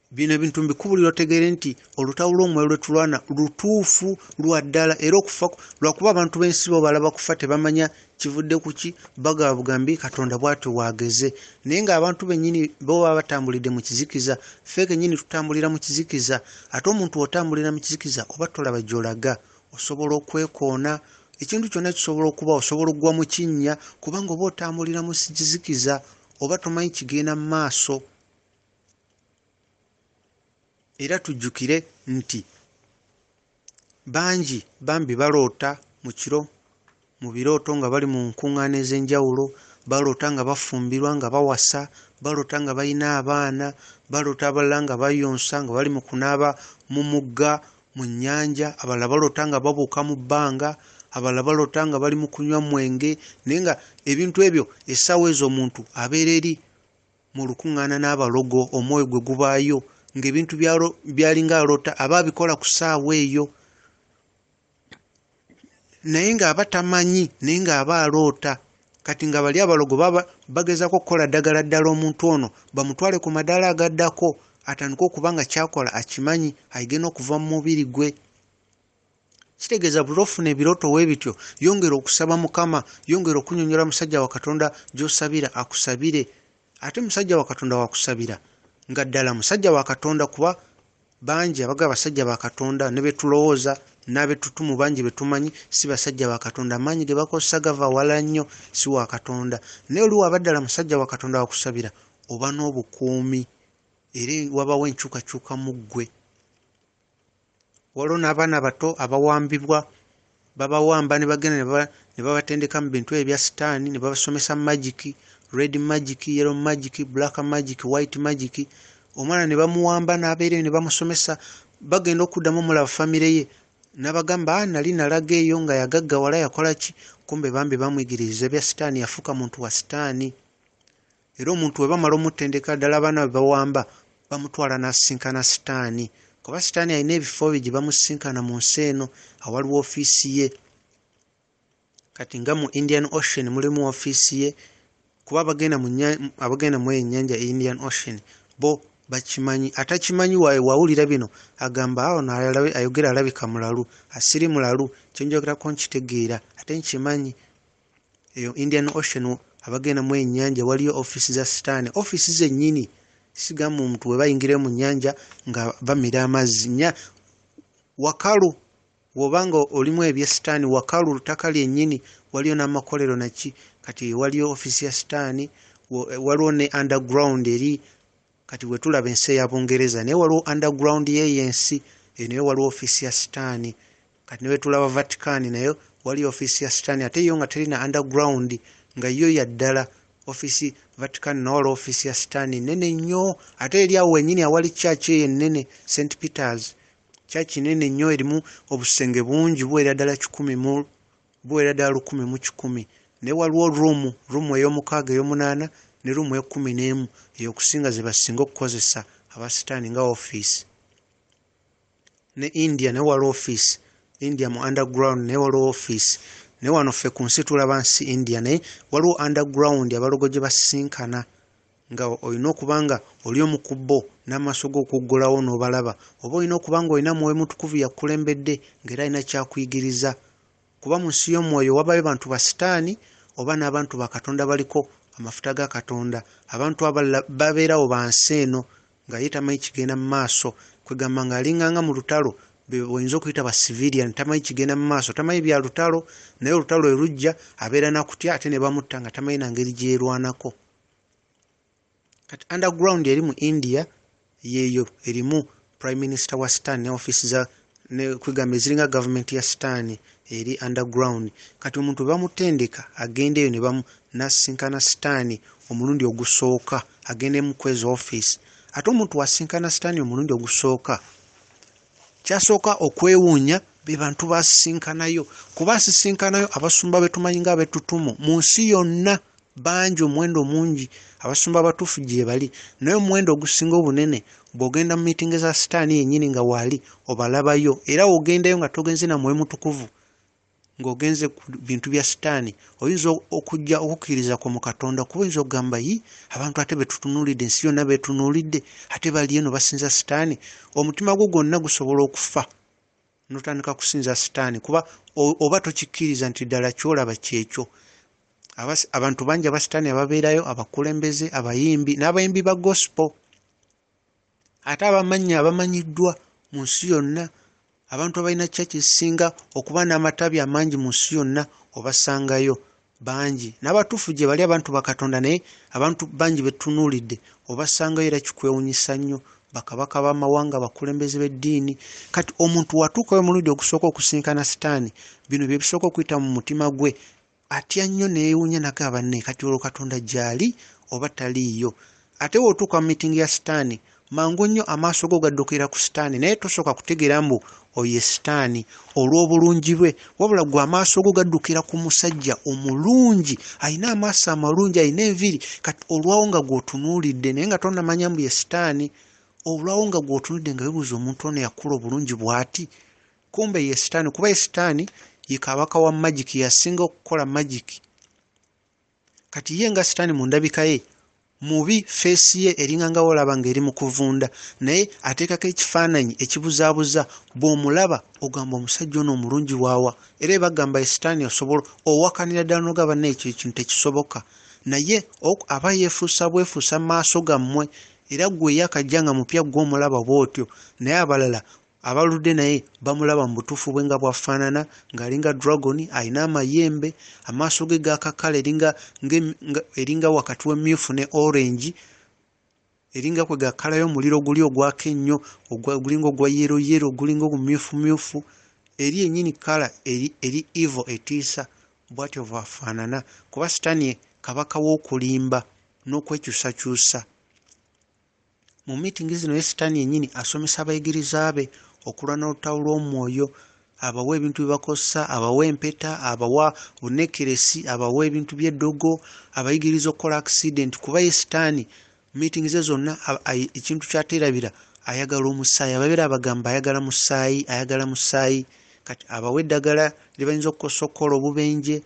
Speaker 1: Bino ebintu mbikubulira otegeere nti olutalo lw'omwoyo lwe tulwana lutuufu lwa ddala, era okufa lwakuba abantu b'ensi bo balaba kufa tebamanya kivudde ku ki, bagaba bugambi Katonda bw'atyo bw'ageze. Naye ng'abantu bennyini bo baba batambulidde mu kizikiza, ffe kennyini tutambulira mu kizikiza. Ate omuntu otambulira mu kizikiza oba tolaba gy'olaga, osobola okwekoona, ekintu kyonna kisobola okuba, osobola okugwa mu kinnya, kubanga oba otambulira mu kizikiza oba tomanyi kigenda mu maaso. Era tujjukire nti bangi bambi baloota mu kiro, mu birooto nga bali mu nkuŋŋaana ez'enjawulo, baloota nga bafumbirwa, nga bawasa, baloota nga balina abaana, baloota abalala nga bayonsa, nga bali mu kunaaba mu mugga, mu nnyanja, abalala baloota nga babuuka mu bbanga, abalala baloota nga bali mu kunywa mwenge. Naye nga ebintu ebyo essaawa ezo omuntu abeera eri mu lukuŋŋaana n'abalogo, omwoyo gwe gubaayo, ng'ebintu by'alinga aloota aba abikola ku ssaawa eyo, naye ng'aba tamanyi, naye ng'aba aloota. Kati nga bali abalogo baba bagezaako okukola ddagala ddala omuntu ono bamutwale ku madaala agaddako, atandike okuba nga ky'akola akimanyi, ayige n'okuva mu mubiri gwe. Kitegeeza buli lw'ofuna ebirooto bwe bityo, yongera okusaba Mukama, yongera okunnyonnyola musajja wa Katonda gy'osabira akusabire. Ate musajja wa Katonda wakusabira nga ddala musajja wa Katonda, kuba bangi abagaba basajja ba Katonda ne be tulowooza n'abetutumu bangi be tumanyi si basajja ba Katonda, amaanyi ge bakozesa gava wala nnyo, si wa Katonda. Naye oli waba ddala musajja wa Katonda wakusabira, oba n'obukuumi. era wabawo enkyukakyuka mu ggwe. Waliwo n'abaana bato abawambibwa, babawamba ne bagenda ne babatendeka mu bintu ebya sitaani, ne babasomesa magic, red magic, yellow magic, black magic, white magic. Omwana ne bamuwamba n'abeera eyo ne bamusomesa, bagenda okuddamu omulaba famire ye n'abagamba, "Ah, nali nalaga eyo nga yagaggawala, yakola ki?" Kumbe bambi bamuyigiriza ebya sitaani, yafuuka muntu wa sitaani. Era omuntu bwe bamala omutendeka ddala, abaana bwe bawamba bamutwala n'asisinkana sitaani, kuba sitaani alina ebifo bye gye bamusisinkana mu nsi eno awaliwo ofiisi ye. Kati nga mu Indian Ocean mulimu ofiisi ye, kuba abagenda mu eyo ennyanja Indian Ocean bo bakimanyi. Atakimanyi wawulira bino agamba, "Awo ayogera alabika mulalu." Asiri mulalu, kyenjogerako nkitegeera ate nkimanyi. Eyo Indian Ocean, abagenda mu ennyanja, waliyo ofiisi za sitaani, ofiisi zennyini. Sigamba omuntu bwe bayingirayo mu nnyanja nga bamira amazzi nya wakalu. Bw'obanga olimu ebya sitaani, wakalu ttaka lyennyini, waliyo n'amakolero naki. Kati waliyo ofiisi ya sitaani, waliwo ne underground eri. Kati bwe tulaba ensi eya Bungereza, naye waliwo underground y'eyo ensi eyo, naye waliwo ofiisi ya sitaani. Kati ne bwe tulaba Vatican, nayo waliyo ofiisi ya sitaani, ate yo nga terina underground, nga yo ya ddala ofiisi. Vatican nawo waliwo ofiisi ya sitaani nnene nnyo, ate eri awo wennyini awali church eyo ennene, St Peters church, nene nnyo, erimu obusenge bungi, buwera ddala kikumi mu, buwera ddala 1,100. Naye waliwo room ey'omukaaga, ey'omunaana ne room ey'ekkumi n'emu, eyo okusinga ze basinga okukozesa abasitaani nga ofiisi. Ne India naye waliwo ofiisi, India mu underground naye waliwo ofiisi. Naye wano ffe ku nsi tulaba nsi India, naye waliwo underground abalogo gye basisinkana, nga olina okuba nga oli omu ku bo n'amaaso go okuggulawo n'obalaba, oba olina okuba nga olina Mwoyo Mutukuvu yakukulembedde, ng'era alina kyakuyigiriza. Kuba mu nsi y'omwoyo wabayo bantu ba sitaani oba n'abantu ba Katonda baliko amafuta ga Katonda. Abantu abalala babeerawo ba nsi eno nga ye tamanyi kigenda mu maaso, kwegamba ng'alinganga mu lutalo, oyinza okuyita ba civilian, tamanyi kigenda mu maaso, tamanyi bya lutalo, naye olutalo lwe lujja abeera nakutya, ate ne bamutta nga tamanyi na ngeri gyerwanako. Kati underground eri mu India yeeyo erimu prime minister wa sitaani ne ofiisi za ne kwegamba eziringa gavumenti ya sitaani eri underground. Kati omuntu bwe bamutendeka agenda eyo ne bamu n'asisinkana sitaani omulundi ogusooka, agendemu kweza ofiisi. Ate omuntu wasinkana sitaani omulundi ogusooka, kyasooka okwewuunya be bantu basisinkanayo, kuba asisinkanayo abasumba betumanyi nga abetutumu mu nsi yonna bangi, omuwendo mungi, abasumba abatuufu gye bali, naye omuwendo ogusinga obunene bw'ogenda mu miitingi za sitaani yennyini nga waali obalabayo. Era w'ogendayo nga togenze na Mwoyo Mutukuvu, ng'ogenze ku bintu bya sitaani, oyinza okujja okukkiriza kwo mu Katonda, kuba oyinza okugamba, "Yi, abantu ate betutunuulidde, ensi yonna betunuulidde, ate bali eno basinza sitaani." Omutima gwo gwonna gusobola okufa n'otandika kusinza sitaani, kuba oba tokikkiriza nti ddala ky'olaba kyekyo. Abantu bangi abasitaani ababeerayo, abakulembeze, abayimbi n'abayimbi ba gospel, ate abamannya abamanyiddwa mu nsi yonna, abantu abalina church ezisinga okuba n'amatabi amangi mu nsi yonna, obasangayo bangi. N'abatuufu gye bali, abantu ba Katonda, naye abantu bangi betutunuulidde obasangayo, era kikwewuunyisa nnyo, bakabaka b'amawanga, abakulembeze b'eddiini. Kati omuntu watuukayo omulundi ogusooka okusinkana sitaani, bino bye bisooka okuyita mu mutima gwe, atya nnyo, neewuunya nagamba, "Banne, kati olwo Katonda gy'ali oba taliiyo?" Ate w'otuuka mu miitingi ya sitaani, mangu nnyo amaaso go gaddukira ku sitaani, naye tosooka kutegeera mbu oyo ye sitaani olw'obulungi bwe, wabula gwe amaaso go gaddukira ku musajja omulungi, alina amaaso amalungi, alina enviiri. Kati olwawo nga gw'otunuulidde, naye nga tonnamanya mbu ye sitaani, olwawo nga gw'otunuulidde nga weebuuza, omuntu ono yakula obulungi bw'ati, kumbe ye sitaani. Kuba ye sitaani ye kabaka wa magic, yasinga okukola magic. Kati ye nga sitaani mu ndabika ye mubi, face ye eringa nga wolaba ng'eri mu kuvunda, naye ateekako ekifaananyi ekibuzaabuza. Bw'omulaba ogamba, "Omusajja ono omulungi waawa?" Era ebagamba sitaani, osobola owakanira ddala n'ogamba, "Naye ekyo ekintu tekisoboka." Naye aba yeefuusa bwefuusa mu maaso gammwe, era ggwe eyakajja nga mupya ggwe omulaba bw'otyo, naye abalala abaludde naye bamulaba mu butuufu bwe nga bw'afaanana, ng'alinga dragon, alina amayembe, amaaso ge gaakakala eringa wakati w'emmyufu ne orange. Eringa kwe kkala y'omuliro guli ogwaka ennyo, gulinga ogwa yellow yellow, gulinga ogumyufumyufu, eri yennyini kkala eri evil etiisa. Bw'atyo bw'afaanana, kuba Sitaani ye kabaka w'okulimba n'okwekyusakyusa. Mu miitingi zino ye Sitaani yennyini asomesa abayigiriza be okulwana olutalo lw'omwoyo, abawa ebintu bye bakozesa, abawa empeta, abawa bunekkeresi, abawa ebintu by'eddogo, abayigiriza okukola accident, kuba ye Sitaani miitingi ze zonna ekintu ky'ateerabira ayagala omusaayi, ababeera abagamba ayagala musaayi, ayagala musaayi. Kati abawa eddagala lye bayinza okukozesa okukola obubenje,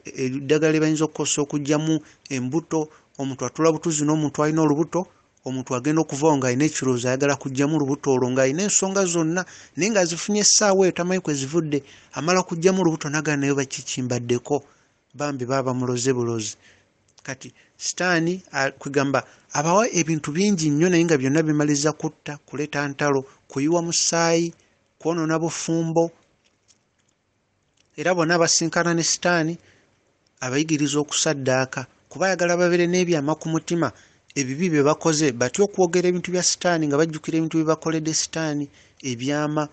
Speaker 1: eddagala lye bayinza okukozesa okuggyamu embuto. Omuntu atuula butuuzi n'omuntu alina olubuto, omuntu agenda okuvaawo ng'alina ekirowoozo ayagala kuggyamu lubuto olwo, ng'alina ensonga zonna naye ng'azifunye essaawa eyo tamanyi kwe zivudde, amala kuggyamu lubuto n'agamba naye oba ki kimbaddeko, bambi baba bamuloze bulozi. Kati Sitaani kwegamba abawa ebintu bingi nnyo naye nga byonna bimaliza kutta, kuleeta ntalo, kuyiwa musaayi, kwonoona bufumbo. Era bonna abasinkana ne Sitaani abayigiriza okusaddaaka, kuba ayagala babeere n'ebyama ku mutima, ebibi bye bakoze, batya okwogera ebintu bya Sitaani nga bajjukira ebintu bye bakoledde Sitaani, ebyama.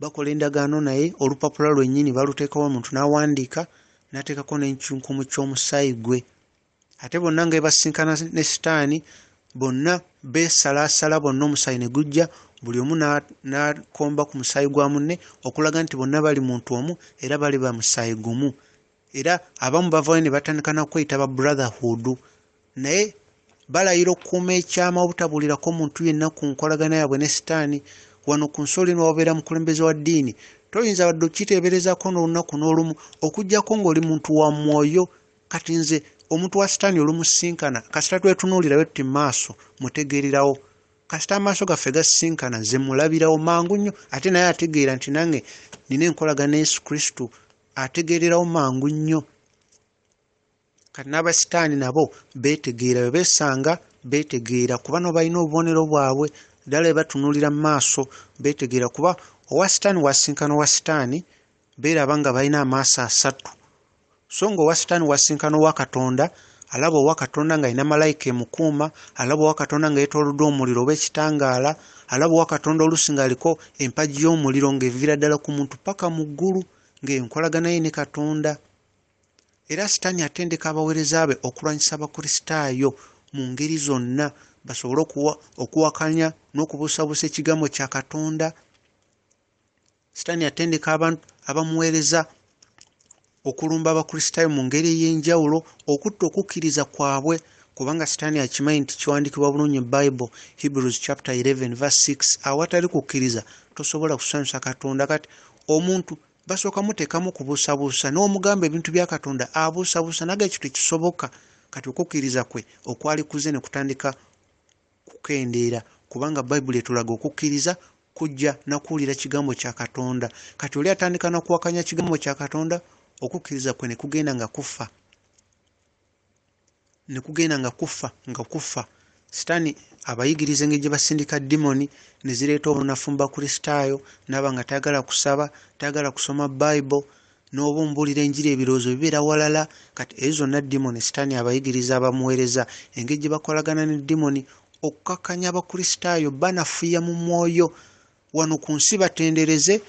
Speaker 1: Bakola endagaano naye olupapula lwennyini baluteekawo omuntu n'awandiika n'ateekako n'ekinkumu ky'omusaayi gwe. Ate bonna nga basinkana ne Sitaani bonna beesalaasala bonna omusaayi ne gujja, buli omu n'akomba ku musaayi gwa munne okulaga nti bonna bali muntu omu era bali ba musaayi gumu. Era abamu bavaayo ne batandika na kweyita ba brotherhood, naye balayira okukuuma ekyama obutabuulirako muntu yenna ku nkolagana yaabwe ne Sitaani. Wano ku nsi olina wabeera mukulembeze wa ddiini, toyinza wadde okukiteeberezaako n'olunaku n'olumu okuggyako ng'oli muntu wa mwoyo. Kati nze omuntu wa Sitaani olumusinkana, kasita twetunuulira bwe tuti mu maaso mutegeererawo, kasita amaaso gaffe gasisinkana nze mulabirawo mangu nnyo, ate naye ategeera nti nange nina enkolagana ne Yesu Kristo, ategeererawo mangu nnyo. Kati n'abasitaani nabo beetegeera, bwe beesanga beetegeera, kuba nabo balina obubonero bwabwe, ddala bwe batunuulira mu maaso beetegeera, kuba owa Sitaani wasinkana owa Sitaani beeraba nga balina amaaso asatu. So nga owa Sitaani wasinkana owa Katonda, alaba owa Katonda ng'alina malayika emukuuma, alaba owa Katonda nga yeetooloddwa omuliro oba ekitangaala, alaba owa Katonda oluusi ng'aliko empagi y'omuliro ng'eviira ddala ku muntu paka mu ggulu, ng'enkolagana ye ne Katonda. Era Sitaani atendeka abaweereza be okulwanyisa Abakristaayo mu ngeri zonna basobole okuwakanya n'okubuusabuusa ekigambo kya Katonda. Sitaani atendeka abantu abamuweereza okulumba Abakristaayo mu ngeri ey'enjawulo, okutta okukkiriza kwabwe, kubanga Sitaani akimanyi nti kiwandiikibwa bulungi mu Bible, Hebrews chapter 11 verse 6, awatali kukkiriza tosobola kusanyusa Katonda. Kati omuntu basooka muteekamu kubuusabuusa, n'omugamba ebintu bya Katonda abuusabuusa naga ekyo tekisoboka. Kati okukkiriza kwe okwali kuze ne kutandika kukendeera, kubanga Bayibuli etulaga okukkiriza kujja na kuwulira kigambo kya Katonda. Kati oli atandika na kuwakanya kigambo kya Katonda, okukkiriza kwe ne kugenda nga kufa, ne kugenda nga kufa nga kufa. Sitaani abayigiriza engeri gye basindika dimoni ne zireeta obunafu mu Bakristaayo, n'aba nga tayagala kusaba, tayagala kusoma Bible, n'oba omubuulira enjiri ebirowoozo bibeera walala. Kati ezo zonna dimoni Sitaani abayigiriza abamuweereza engeri gye bakolagana ne dimoni okukakkanya Abakristaayo banafuya mu mwoyo. Wano ku nsi batendereze,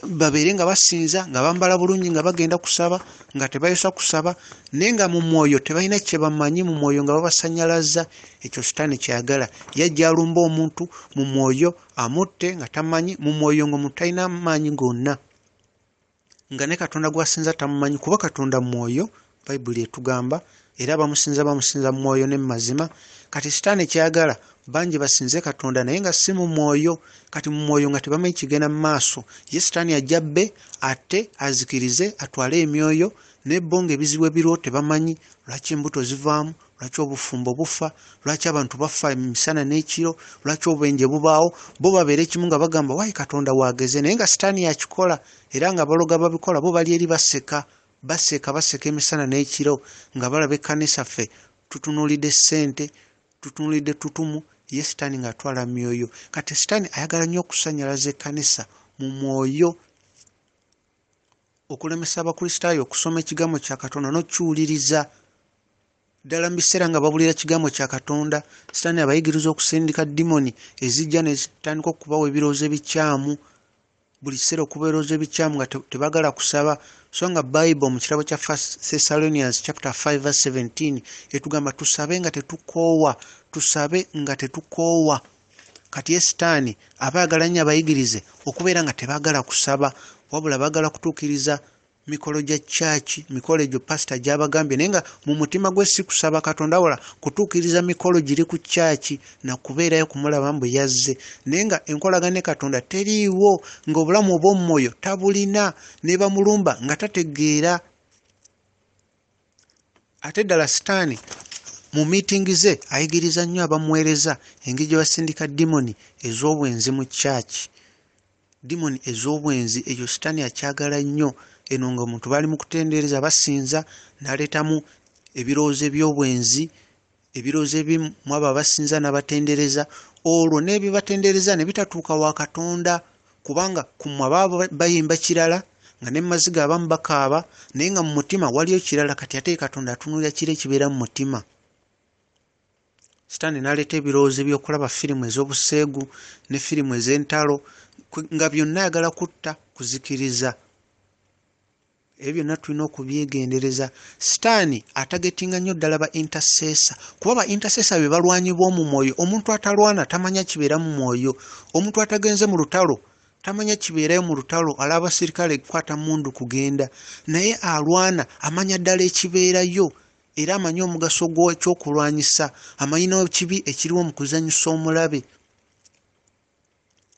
Speaker 1: babeere nga basinza, nga bambala bulungi, nga bagenda kusaba, nga tebayosa kusaba, naye nga mu mwoyo tebalina kye bamanyi, mu mwoyo nga babasanyalaza. Ekyo Sitaani ky'ayagala. Yajja alumba omuntu mu mwoyo amutte nga tamanyi, mu mwoyo ng'omuntu talina maanyi gonna, nga ne Katonda gw'asinza tamumanyi, kuba Katonda mwoyo, Bayibuli etugamba, era abamusinza bamusinza mu mwoyo ne mu mazima. Kati Sitaani ky'ayagala bangi basinze Katonda naye nga si mu mwoyo. Kati mu mwoyo nga tebamanyi kigenda mu maaso. Ye Sitaani ajja bbe ate azikirize atwale emyoyo, ne bo ng'ebizibu ebiriwo tebamanyi, lwaki embuto zivaamu, lwaki obufumbo bufa, lwaki abantu bafa emisana n'ekiro, lwaki obubenje bubaawo. Bo babeere kimu nga bagamba wayi Katonda waageze, naye nga Sitaani yakikola, era nga baloga babikola, bo bali eri baseka, baseka, baseka emisana n'ekiro, nga balaba ekkanisa ffe tutunuulidde ssente, tutunuulidde tutumu, ye Sitaani ng'atwala myoyo. Kati Sitaani ayagala nnyo okusanyalaza ekkanisa mu mwoyo, okulemesa Abakristaayo okusoma ekigambo kya Katonda n'okukiwuliriza. Ddala mu biseera nga babulira kigambo kya Katonda, Sitaani abayigiriza okusindika dimoni ezijja ne zitandika okubawa ebirowoozo ebikyamu, buli kiseera okuba ebirowoozo ebikyamu nga tebagala kusaba. So nga Bible mu kitabo kya First Thessalonians chapter 5 verse 17 etugamba tusabe nga tetukoowa, tusabe nga tetukoowa. Kati ye Sitaani aba ayagala nnyo abayigirize okubeera nga tebaagala kusaba, wabula baagala kutuukiriza mikolo gya church, mikolo egyo pasita gy'abagambye, naye nga mu mutima gwe si kusaba Katonda, wabula kutuukiriza mikolo giri ku church na kubeerayo kumulaba mbu yazze, naye nga enkolagana ne Katonda teriiwo, ng'obulamu obw'omwoyo tabulina, ne bamulumba nga tategeera. Ate ddala Sitaani mu miitingi ze ayigiriza nnyo abamuweereza engeri gye basindika dimoni ez'obwenzi mu church. Dimoni ez'obwenzi ekyo Sitaani akyagala nnyo. Eno nga omuntu bali mu kutendereza basinza, n'aleetamu ebirowoozo eby'obwenzi, ebirowoozo ebimu mu abo abasinza n'abatendereza, olwo n'ebibatendereza ne bitatuuka wa Katonda, kubanga ku mmwe ababa bayimba kirala, nga ne mu maziga abamu bakaaba, naye nga mu mutima waliyo kirala. Kati ate Katonda atunuulira kiri ekibeera mu mutima. Sitaani n'aleeta ebirowoozo eby'okulaba firimu ez'obuseegu ne firimu ez'entalo, nga byonna ayagala kutta, kuzikiriza. Ebyo byonna tulina okubyegendereza. Sitaani atagetinga nnyo ddala ba intercessor, kuba ba intercessor be balwanyi b'omu mwoyo. Omuntu atalwana tamanya kibeera mu mwoyo. Omuntu atagenze mu lutalo tamanya kibeerayo mu lutalo, alaba abasirikale kukwata mmundu kugenda, naye alwana amanya ddala ekibeerayo, era amanyi omugaso gw'ekyokulwanyisa, amanyi n'ekibi ekiriwo mu kuzannyisa omulabe.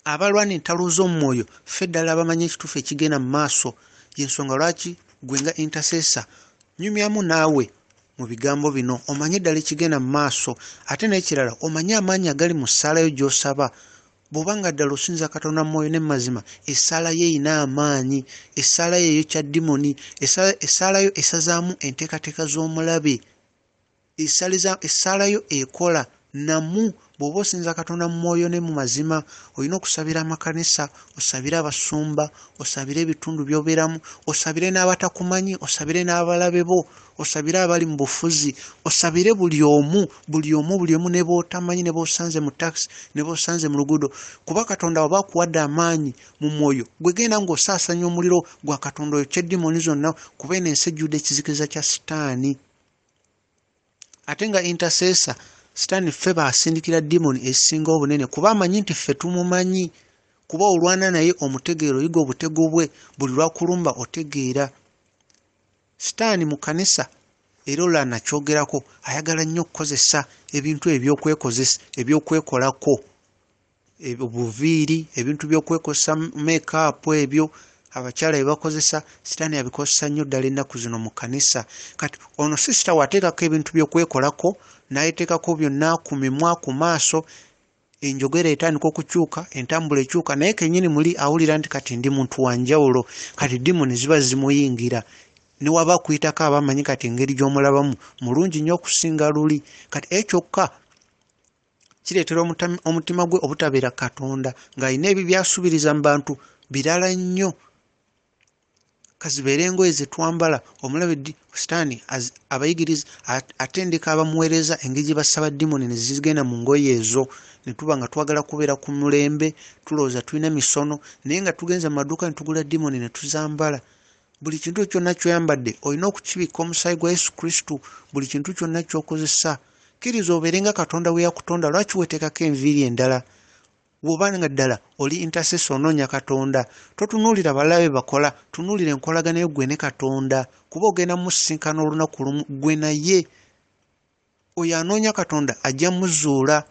Speaker 1: Abalwana entalo z'omwoyo ffe ddala abamanyi ekituufu ekigenda mu maaso. Y'ensonga lwaki gwe nga intercessor nyumyamu naawe mu bigambo bino, omanye ddala ekigenda mu maaso. Ate n'ekirala, omanye amaanyi agali mu ssaala yo gy'osaba. Bw'oba nga ddala osinza Katonda mu mwoyo ne mu mazima, essaala yo erina amaanyi, essaala yo eyokya dimoni, essaala yo esazaamu enteekateeka z'omulabe, essaala yo ekola namu. Bw'oba osinza Katonda mu mwoyo ne mu mazima, olina okusabira amakanisa, osabire abasumba, osabire ebitundu by'obeeramu, osabire n'abatakumanyi, osabire n'abalabe bo, osabire abali mu bufuzi, osabire buli omu, buli omu, buli omu, ne b'otamanyi, ne b'osanze mu taxi, ne b'osanze mu luguudo. Kuba Katonda oba akuwadde amaanyi mu mwoyo, gwe genda ng'osaasanya omuliro gwa Katonda oyokye dimoni zonna, kuba eno ensi ejjudde ekizikiza kya Sitaani. Ate nga intercessor, Sitaani ffe baasindikira dimoni ezisinga obunene, kuba amanyi nti ffe tumumanyi, kuba olwana naye omutegeera, oyiga obutego bwe, buli lwakulumba otegeera. Sitaani mu kanisa era olala nakyogerako, ayagala nnyo okukozesa ebintu ebyokwekozesa, ebyokwekolako, obuviiri, ebintu by'okwekozesa, make-up ebyo abakyala bye bakozesa, Sitaani abikozesa nnyo ddala ennaku zino mu kanisa. Kati ono sisita bw'ateekako ebintu by'okwekolako, n'ayeteekako byonna ku mimwa, ku maaso, enjogera etandika okukyuka, entambula ekyuka, naye kennyini muli awulira nti kati ndi muntu wa njawulo. Kati dimoni ziba zimuyingira. Ne waba akuyitako aba amanyi kati engeri gy'omulabamu mulungi nnyo okusinga luli. Kati ekyokka kireetera omutima gwe obutabeera Katonda, ng'alina ebyo by'asuubiriza mu bantu birala nnyo. Kazibeere engoye ze twambala, omulabe Sitaani abayigiriza, atendeka abamuweereza engeri gye basaba dimoni ne zigenda mu ngoye ezo, ne tuba nga twagala kubeera ku mulembe, tulowooza tulina misono, naye nga tugenze mu maduuka ne tugula dimoni ne tuzambala. Buli kintu kyonna ky'oyambadde olina okukibikka omusaayi gwa Yesu Kristo. Buli kintu kyonna ky'okozesa, kkiriza obeere nga Katonda bwe yakutonda. Lwaki weeteekako enviiri endala? Bw'oba nga ddala oli intercessor onoonya Katonda, totunuulira balabe bakola, tunuulira enkolagana yo ggwe ne Katonda, kuba ogenda musisinkana olunaku lumu ggwe naye. Oyo anoonya Katonda ajja muzuula.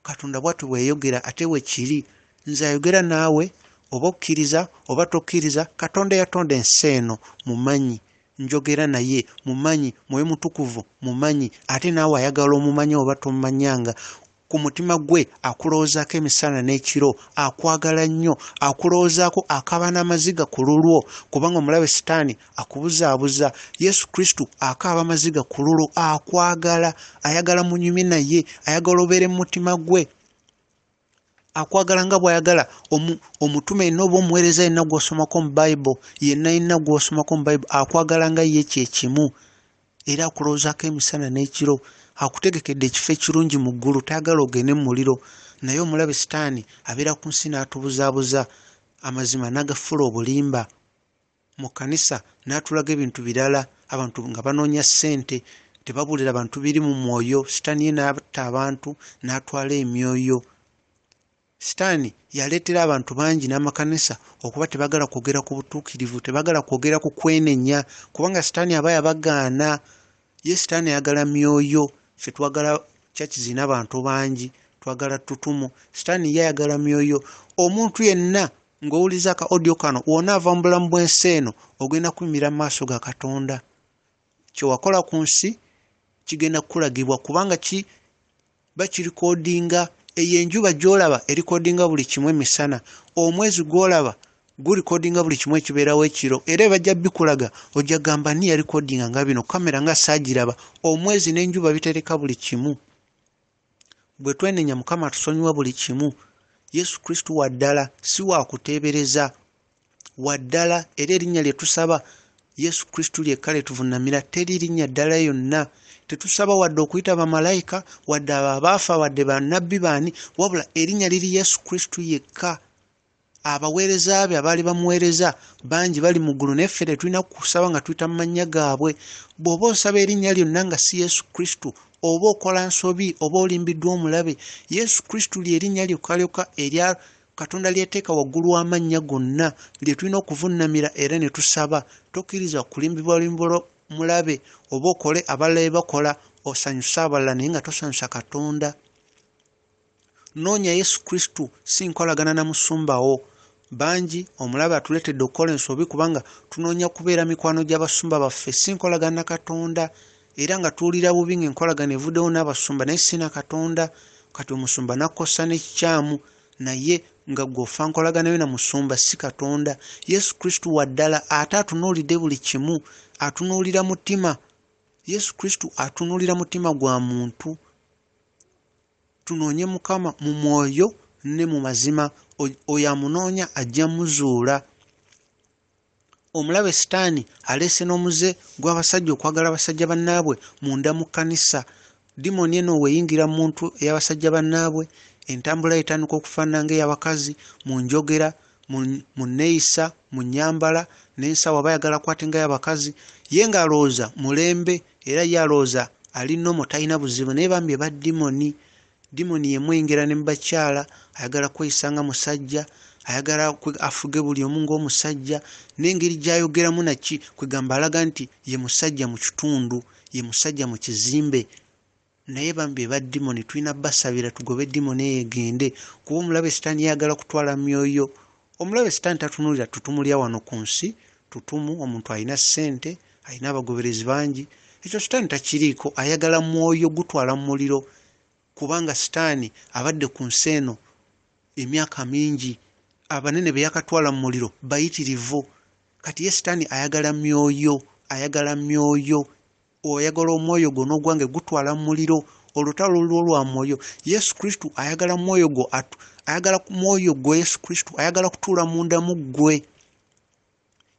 Speaker 1: Katonda bw'atyo bwe yayogera, ate bwe kiri. Nze ayogera naawe, oba okkiriza oba tokkiriza, Katonda yatonda ensi eno mumanyi, njogera naye mumanyi, Mwoyo Mutukuvu mumanyi, ate naawe ayagala omumanyi oba tomumanyanga. Ku mutima gwe akulowoozaako emisana n'ekiro, akwagala nnyo, akulowoozaako, akaaba n'amaziga ku lulwo, kubanga omulabe Sitaani akubuzaabuza. Yesu Kristo akaaba amaziga ku lulwo, akwagala, ayagala munyumye naye, ayagala obeere mu mutima gwe. Akwagala nga bw'ayagala omutume yenna oba omuweereza yenna gw'osomako mu Bible, yenna yenna gw'osomako mu Bible, akwagala nga ye kye kimu. era akulowoozaako emisana n'ekiro. Akutegekedde ekifo ekirungi mu ggulu, tayagala ogende mu muliro. Naye omulabe Sitaani abeera ku nsi n'atubuzaabuza, amazima n'agafuula obulimba. Mu kkanisa n'atulaga ebintu birala, abantu nga banoonya ssente, tebabuulira bantu biri mu mwoyo. Sitaani ye n'atta abantu n'atwala emyoyo. Sitaani yaleetera abantu bangi n'amakanisa okuba tebaagala kwogera ku butuukirivu, tebaagala kwogera ku kwenenya, kubanga Sitaani aba yabagaana. Ye Sitaani ayagala myoyo. Ffe twagala church zirina abantu bangi, twagala ttutumu. Sitaani ye ayagala myoyo. Omuntu yenna ng'owuliza aka audio kano, w'onaava mu bulamu bw'ensi eno, ogenda kuyimirira mu maaso ga Katonda. Kye wakola ku nsi kigenda kukulagibwa, kubanga bakirikodinga. Eyo enjuba gy'olaba erikodinga buli kimu emisana, omwezi gw'olaba gulikodinga buli kimu ekibeerawo ekiro, era bajja bikulaga, ojja kugamba ani yalikodinga nga bino, kamera nga saagiraba. Omwezi n'enjuba bitereka buli kimu. Bwe twenenya Mukama atusonyiwa buli kimu. Yesu Kristo wa ddala, si wa kuteebereza, wa ddala, era erinnya lye tusaba Yesu Kristo lyekka lye tuvunnamira, teri linnya ddala yonna. Tetusaba wadde okuyita bamalayika, wadde abo abaafa, wadde bannabbi baani, wabula erinnya liri Yesu Kristo yekka. Abaweereza be abaali bamuweereza bangi bali mu ggulu, naye ffe tetulina kusaba nga tuyita mu mannya gaabwe. Bw'oba osaba erinnya lyonna nga si Yesu Kristo, oba okola nsobi, oba olimbiddwa omulabe. Yesu Kristo lye erinnya lyokka lyokka erya Katonda lyeteeka waggulu w'amannya gonna, lye tulina okuvunnamira era ne tusaba. Tokkiriza kulimbibwa limbibwa mulabe, oba okole abalala bye bakola, osanyuse abalala naye nga tosanyusa Katonda. Noonya Yesu Kristo, si nkolagana na musumba wo. Bangi omulabe atuleetedde okukola ensobi kubanga tunoonya kubeera mikwano gy'abasumba baffe, si nkolagana na Katonda. Era nga tuwulira bubi ng'enkolagana evuddewo n'abasumba naye si na Katonda. Kati omusumba n'akkosa n'ekikyamu, naye nga ggwe ofa nkolagana yo na musumba, si Katonda. Yesu Kristo wa ddala, ate atunuulidde buli kimu, atunuulira mutima. Yesu Kristo atunuulira mutima gwa muntu. Tunoonye Mukama mu mwoyo ne mu mazima, oyo amunoonya ajja muzuula. Omulabe Sitaani aleese n'omuze gw'abasajja okwagala abasajja bannaabwe munda mu kkanisa. Dimoni eno weeyingira mu muntu ey'abasajja bannaabwe, entambula ye etandika okufaanana ng'ey'abakazi mu njogera, mu nneeyisa, mu nnyambala, n'ensawo aba ayagala akwate nga y'abakazi. Ye ng'alowooza mulembe, era ye alowooza ali normal, talina buzibu, naye bambi eba dimoni. Dimoni y'emuyingira ne mu bakyala, ayagala kweyisa nga musajja, ayagala afuge buli omu ng'omusajja, n'engeri gy'ayogeramu naki, kwegamba alaga nti ye musajja mu kitundu, ye musajja mu kizimbe. Naye bambi eba dimoni, tulina basabira tugobe dimoni eyo egende, kuba omulabe Sitaani yayagala kutwala myoyo. Omulabe Sitaani tatunuulira ttutumu lya wano ku nsi, ttutumu omuntu alina ssente, alina abagoberezi bangi, ekyo Sitaani takiriiko, ayagala mwoyo gutwala mu muliro, kubanga Sitaani abadde ku nsi eno emyaka mingi, abanene be yakatwala mu muliro bayitirivu. Kati ye Sitaani ayagala myoyo, ayagala myoyo, oyagala omwoyo gwo n'ogwange gutwala mu muliro. Olutalo lulwo lwa mwoyo. Yesu Kristo ayagala mwoyo gwo, ayagala mwoyo gwo. Yesu Kristo ayagala kutuula munda mu ggwe.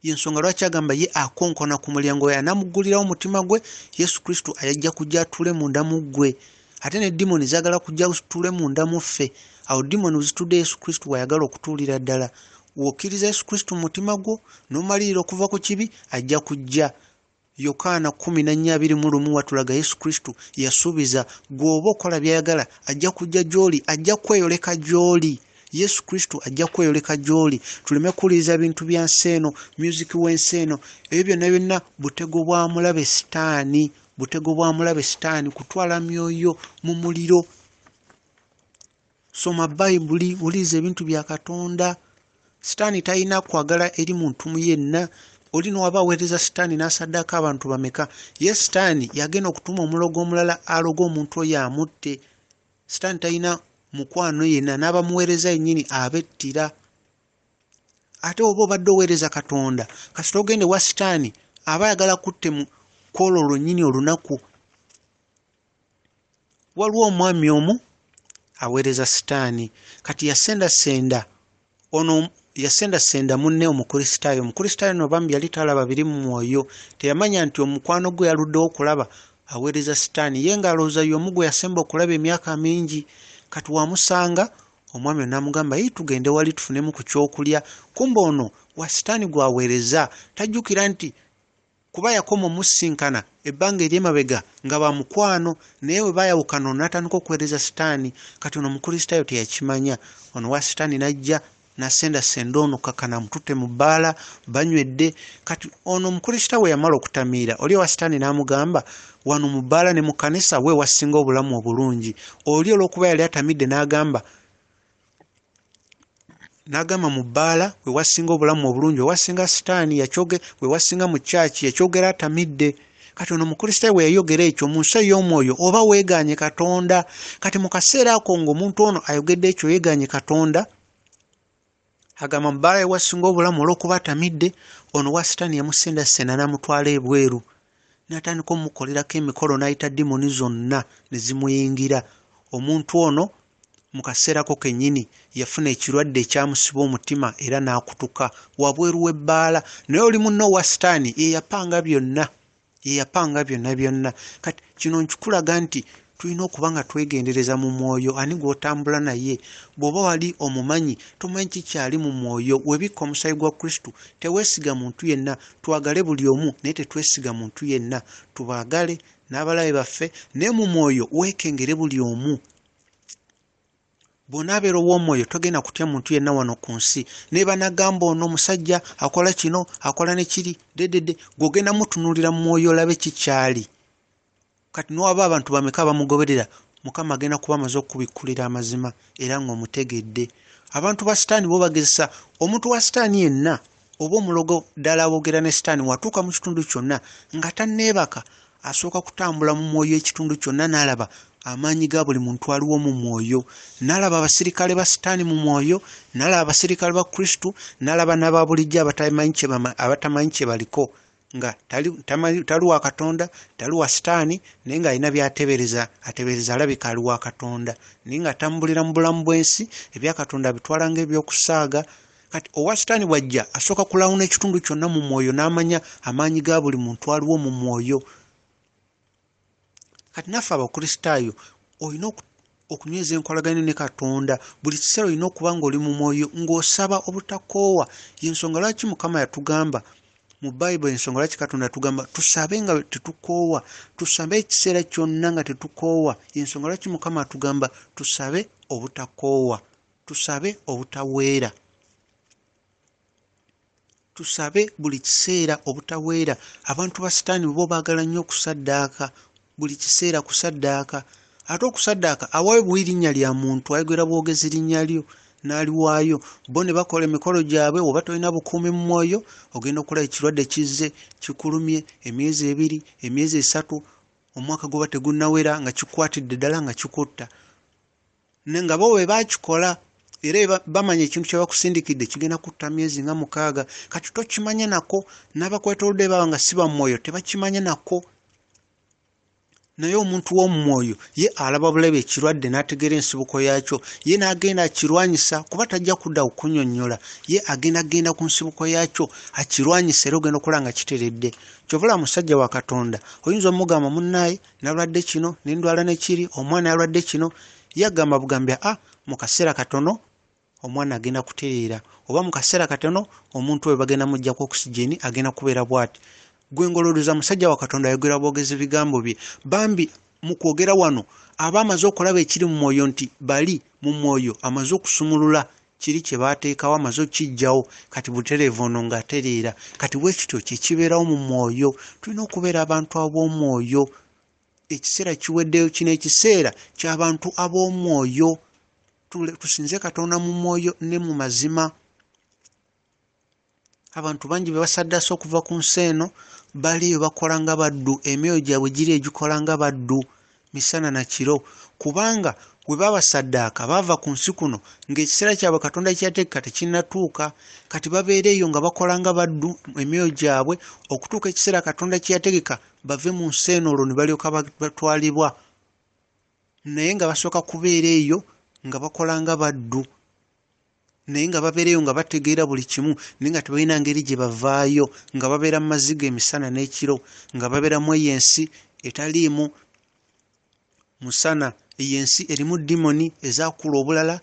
Speaker 1: Y'ensonga lwaki agamba ye akonkona ku mulyango, oyo anamuggulirawo omutima gwe, Yesu Kristo ajja kujja atuule munda mu ggwe. Ate ne dimoni zaagala kujja zituule munda mu ffe. Awo dimoni zitudde Yesu Kristo w'ayagala okutuulira ddala. W'okkiriza Yesu Kristo mu mutima gwo n'omalirira okuva ku kibi, ajja kujja. Yokaana 14:21 watulaga Yesu Kristo yasuubiza, gw'oba okola by'ayagala ajja kujja gy'oli, ajja kweyoleka gy'oli. Yesu Kristo ajja kweyoleka gy'oli. Tuleme kuwuliriza bintu bya nsi eno, music w'ensi eno, ebyo byonna byonna butego bwa mulabe Sitaani, butego bwa mulabe Sitaani kutwala myoyo mu muliro. Soma Bayibuli, wuliriza ebintu bya Katonda. Sitaani talina kwagala eri muntu yenna. Oli n'owaba aweereza Sitaani n'asaddaaka abantu bameka, ye Sitaani yagenda okutuma omulogo omulala aloge omuntu oyo amutte. Sitaani talina mukwano yenna, n'abamuweereza yennyini abettira. Ate oba obadde oweereza Katonda, kasita ogenda ewa Sitaani aba ayagala kutte kw'olwo lwennyini olunaku. Waliwo omwami omu aweereza Sitaani, kati yasendasenda ono yasendasenda munne Omukristaayo. Omukristaayo no bambi yali talaba biri mu mwoyo, teyamanya nti omukwano gwe yaluddewo okulaba aweereza Sitaani, ye ng'alowooza y'omu gwe yasemba okulaba emyaka mingi. Kati wamusanga omwami ono n'amugamba, "Yi, tugende wali tufunemu ku kyokulya." Kumbe ono wa Sitaani gw'aweereza, tajjukira nti kuba yakoma omusinkana ebbanga ery'emabega nga ba mukwano, naye bwe baayawukana ono n'atandika okuweereza Sitaani. Kati ono Omukristaayo teyakimanya. Ono wa Sitaani n'ajja n'asendasenda ono kakana amututte mu bbaala, banywedde. Kati ono Omukristaayo bwe yamala okutamiira, oli owa Sitaani n'amugamba, "Wano mu bbaala ne mu kkanisa we wasinga obulamu obulungi." Oli olw'okuba yali atamidde n'agamba mu bbaala we wasinga obulamu obulungi, we wasinga Sitaani yakyoge, we wasinga mu church yakyogera atamidde. Kati ono Omukristaayo bwe yayogera ekyo mu nsi ey'omwoyo oba weegaanye Katonda. Kati mu kaseera ako ng'omuntu ono ayogedde ekyo yeegaanye Katonda, agamba mu bbaala we wasinga obulamu olw'okuba atamidde, ono wa Sitaani yamusendasenda n'amutwala ebweru, n'atandika omukolerako emikolo, n'ayita dimoni zonna ne zimuyingira. Omuntu ono mu kaseera ko kennyini yafuna ekirwadde ekyamusiba omutima era n'akutuka wabweru w'ebbaala. Naye oli munno wa Sitaani ye yapanga byonna, ye yapanga byonna byonna. Kati kino nkikulaga nti tulina okuba nga twegendereza mu mwoyo ani gw'otambula naye. Bw'oba wali omumanyi tomanyi kikyali mu mwoyo, weebikka omusaayi gwa Kristo, teweesiga muntu yenna. Twagale buli omu naye tetwesiga muntu yenna, tubaagale n'abalabe baffe, naye mu mwoyo weekengere buli omu. Bw'onaabeera ow'omwoyo togenda kutya muntu yenna wano ku nsi. Naye banagamba ono omusajja akola kino akola ne kiri dedede, gw'ogenda mutunuulira mu mwoyo olabe kikyali. Kati n'owaba abantu bameka abamugoberera, Mukama agenda kuba amaze okubikkulira amazima era ng'omutegedde. Abantu ba Sitaani bo bagezesa omuntu wa Sitaani yenna oba omulogo ddala awogera ne Sitaani, watuuka mu kitundu kyonna nga tanneebaka asooka kutambula mu mwoyo ekitundu kyonna n'alaba amaanyi ga buli muntu aliwo mu mwoyo, n'alaba abasirikale ba Sitaani mu mwoyo, n'alaba abasirikale ba Kristo, n'alaba n'aba bulijjo abatamanyi kye baliko, nga tali wa Katonda, tali wa Sitaani, naye ng'alina by'ateebereza, ateebereza alabika ali wa Katonda, naye ng'atambulira mu bulamu bw'ensi, ebya Katonda abitwala ng'ebyokusaaga. Kati owa Sitaani bw'ajja asooka kulawuna ekitundu kyonna mu mwoyo n'amanya amaanyi ga buli muntu aliwo mu mwoyo. Kati naffe Abakristaayo olina okunyweza enkolagana ne Katonda. Buli kiseera olina okuba ng'oli mu mwoyo ng'osaba obutakoowa. Y'ensonga lwaki Mukama yatugamba mu Bayibuli, ensonga lwaki Katonda yatugamba tusabe nga tetukoowa, tusabe ekiseera kyonna nga tetukoowa. Y'ensonga lwaki Mukama atugamba tusabe obutakoowa, tusabe obutaweera, tusabe buli kiseera obutaweera. Abantu ba Sitaani bo baagala nnyo okusaddaaka, buli kiseera kusaddaaka. Ate okusaddaaka awaayo buwi linnya lya muntu, ayogera bwogezi linnya lyo n'aliwaayo. Bo ne bakola emikolo gyabwe. Oba tolina bukuumi mu mwoyo, ogenda okulaba ekirwadde kizze kikulumye emyezi 2, emyezi 3, omwaka guba tegunnawera nga kikwatidde ddala nga kikutta. Naye nga bo bwe baakikola era bamanya ekintu kye bakusindikidde kigenda kutta myezi nga 6. Kati tokimanya nako, n'abakwetoolodde baba nga si ba mwoyo tebakimanya nako. Naye omuntu w'omwoyo ye alaba bulabe ekirwadde n'ategeera ensibuko yaakyo, ye n'agenda akirwanyisa, kuba tajja kudda kukunnyonnyola, ye agenda genda ku nsibuko yaakyo akirwanyisa era ogenda okulaba nga kiteredde. Ky'ova olaba musajja wa Katonda oyinza omugamba, munnaaye nalwadde kino ne ndwala ne kiri, omwana yalwadde kino, ye agamba bugambi, a mu kaseera katono omwana agenda kutereera, oba mu kaseera katono omuntu oyo bagenda muggyako oxygen agenda kubeera bw'ati. Gwe ng'olowooza musajja wa Katonda ayogera bwogezi bigambo bye. Bambi mu kwogera wano aba amaze okulaba ekiri mu mwoyo nti bali mu mwoyo amaze okusumulula kiri kye baateekawo, amaze okukiggyawo, kati butereevu ono ng'atereera. Kati bwe kityo kye kibeerawo mu mwoyo. Tulina okubeera abantu ab'omwoyo. Ekiseera kiweddeyo, kino ekiseera ky'abantu ab'omwoyo. Tusinze Katonda mu mwoyo ne mu mazima. Abantu bangi be basaddaase okuva ku nsi eno baliyo bakola nga baddu, emyoyo gyabwe giri egikola nga baddu misana na kiro, kubanga bwe babasaddaaka baava ku nsi kuno ng'ekiseera kyabwe Katonda kye yateeka tekinnatuuka. Kati babeera eyo nga bakola nga baddu emyoyo gyabwe okutuuka ekiseera Katonda kye yategeka bave mu nsi eno, olwo ne balyoka batwalibwa. Naye nga basooka kubeera eyo nga bakola nga baddu. Naye nga babeereyo nga bategeera buli kimu, naye nga tebalina ngeri gye bavaayo, nga babeera mu maziga emisana n'ekiro, nga babeera mu eyo ensi etaliimu musana, eyo ensi erimu dimoni ezaakula obulala,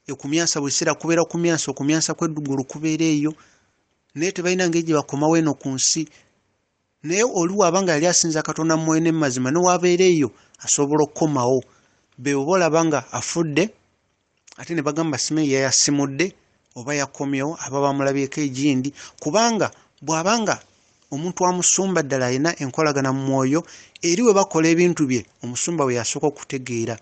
Speaker 1: ekumyansa buli kiseera kubeera kumyansa, okumyansa kw'eddugulu kubeera eyo, naye tebalina ngeri gye bakomawo eno ku nsi. Naye oli bw'aba nga yali asinza Katonda mu mwoyo ne mu mazima, ne w'abeera eyo asobola okukomawo. Be oba olaba nga afudde, ate ne bagamba simanyi yayasimudde oba yakomyewo, aba bamulabyeko egindi, kubanga bw'aba nga omuntu amusumba ddala alina enkolagana mu mwoyo, eri we bakola ebintu bye omusumba we yasooka okutegeera.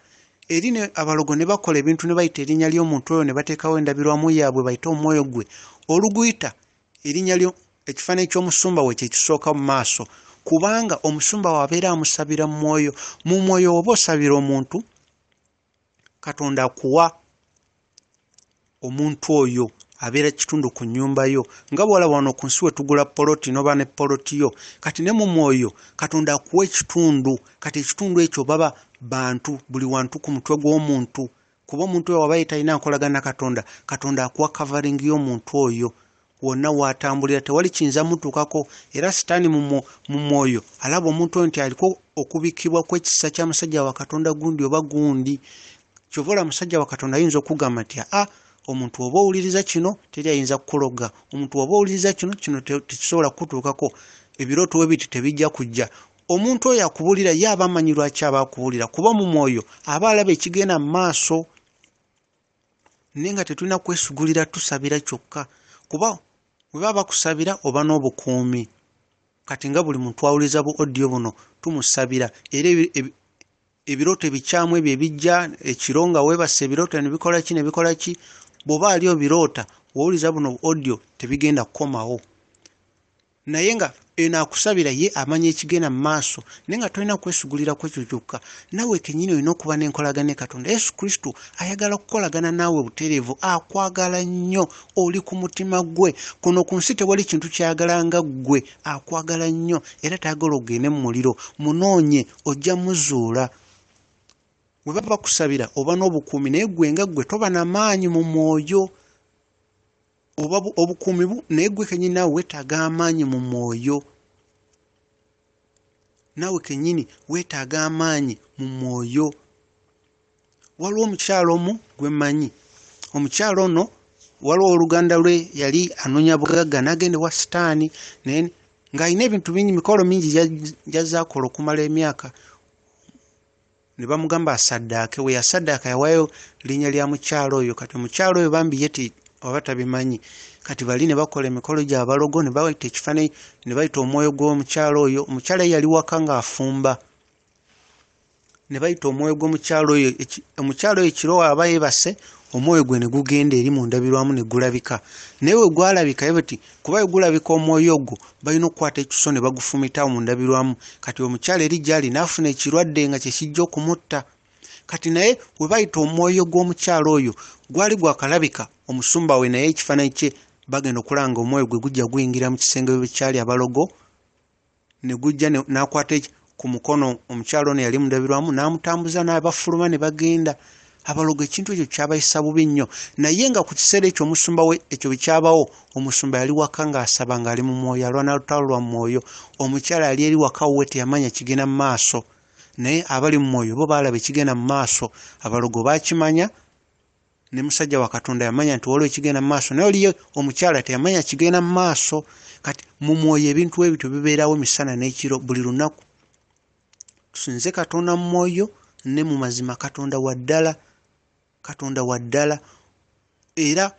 Speaker 1: Eri ne abalogo ne bakola ebintu ne bayita erinnya ly'omuntu oyo ne bateekawo endabirwamu yaabwe bayite omwoyo gwe, oluguyita erinnya lyo, ekifaananyi ky'omusumba we kye kisooka mu maaso, kubanga omusumba we abeera amusabira mu mwoyo. Mu mwoyo oba osabira omuntu, Katonda akuwa omuntu oyo abeera kitundu ku nnyumba yo. Nga bw'olaba wano ku nsi we tugula poloti n'oba ne poloti yo, kati ne mu mwoyo Katonda akuwa ekitundu. Kati ekitundu ekyo baba bantu, buli wantu ku mutwe gw'omuntu, kuba omuntu oyo waba talina nkolagana na Katonda, Katonda akuwa covering y'omuntu oyo wonna w'atambulira, tewali kiyinza mutuukako. Era Sitaani mu mwoyo alaba omuntu oyo nti aliko okubikkibwa kw'ekisa kya musajja wa Katonda gundi oba gundi. Ky'ova olaba musajja wa Katonda ayinza okugamba nti aa, omuntu oba owuliriza kino teri ayinza kukuloga, omuntu oba owuliriza kino kino tekisobola kukutuukako, ebirooto we biti tebijja kujja. Omuntu oyo akubuulira ye aba amanyi lwaki aba akubuulira, kuba mu mwoyo aba alaba ekigenda mu maaso. Naye nga tetulina kwesugulira tusabira kyokka, kuba bwe baba bakusabira oba n'obukuumi. Kati nga buli muntu awuliriza bu audio buno tumusabira, era ebirooto ebikyamu ebyo ebijja ekiro nga weebase, ebirooto ne bikola ki ne bikola ki, bw'oba ali obiroota w'owuliriza buno audio tebigenda kukomawo. Naye nga eno akusabira ye amanya ekigenda mu maaso, naye nga tolina kwesugulira ku ekyo kyokka, naawe kennyini olina okuba n'enkolagana ne Katonda. Yesu Kristo ayagala kukolagana naawe butereevu, akwagala nnyo, oli ku mutima gwe. Kuno ku nsi tewali kintu kyayagala nga ggwe, akwagala nnyo era tayagala ogende mu muliro. Munoonye ojja muzuula. Bwe baba bakusabira oba n'obukuumi, naye ggwe nga ggwe toba na maanyi mu mwoyo, oba obukuumi naye ggwe kennyini naawe weetaaga amaanyi mu mwoyo. Naawe kennyini weetaaga amaanyi mu mwoyo. Waliwo omukyala omu gwe mmanyi. Omukyala ono waliwo oluganda lwe yali anoonya bugagga n'agenda ewa Sitaani, naye ng'alina ebintu bingi, mikolo mingi gy'azze akola okumala emyaka. Ne bamugamba asaddaake. We yasaddaaka yawaayo linnya lya mukyala oyo. Kati omukyala oyo bambi ye oba tabimanyi. Kati bali ne bakola emikolo gy'abalogo, ne bayita ekifaananyi, ne bayita omwoyo gw'omukyala oyo. Omukyala ye yali waka ng'afumba. Ne bayita omwoyo gw'omukyala oyo. Omukyala oyo ekiro aba yeebase, omwoyo gwe ne gugenda eri mu ndabirwamu ne gulabika. Naye we gwalabika ye bati, kuba we gulabika omwoyo ogwo, balina okukwata ekiso ne bagufumita mu ndabirwamu. Kati omukyala eri gy'ali n'afuna ekirwadde nga kye kijja okumutta. Kati naye we bayita omwoyo gw'omukyala oyo, gwali gwakalabika omusumba we, naye ekifaananyi kye bagenda okulanga omwoyo gwe gujja guyingira mu kisenge we kyali abalogo, ne gujja n'akwata ku mukono omukyala ono yali mu ndabirwamu, n'amutambuza n'abafuluma ne bagenda. Abalogo ekintu ekyo kyabayisa bubi nnyo. Naye nga ku kiseera ekyo omusumba we ekyo bwe kyabawo, omusumba yali waka ng'asaba ng'ali mu mwoyo, alwana lutalo lwa mwoyo. Omukyala yali eri waka we teyamanya kigenda mu maaso. Naye abali mu mwoyo bo baalaba ekigenda mu maaso. Abalogo baakimanya, ne musajja wa Katonda yamanya nti waliwo ekigenda mu maaso, naye oliyo omukyala teyamanya kigenda mu maaso. Kati mu mwoyo ebintu ebyo bibeerawo emisana n'ekiro buli lunaku. Tusinze Katonda mu mwoyo ne mu mazima. Katonda wa ddala, Katonda wa ddala. Era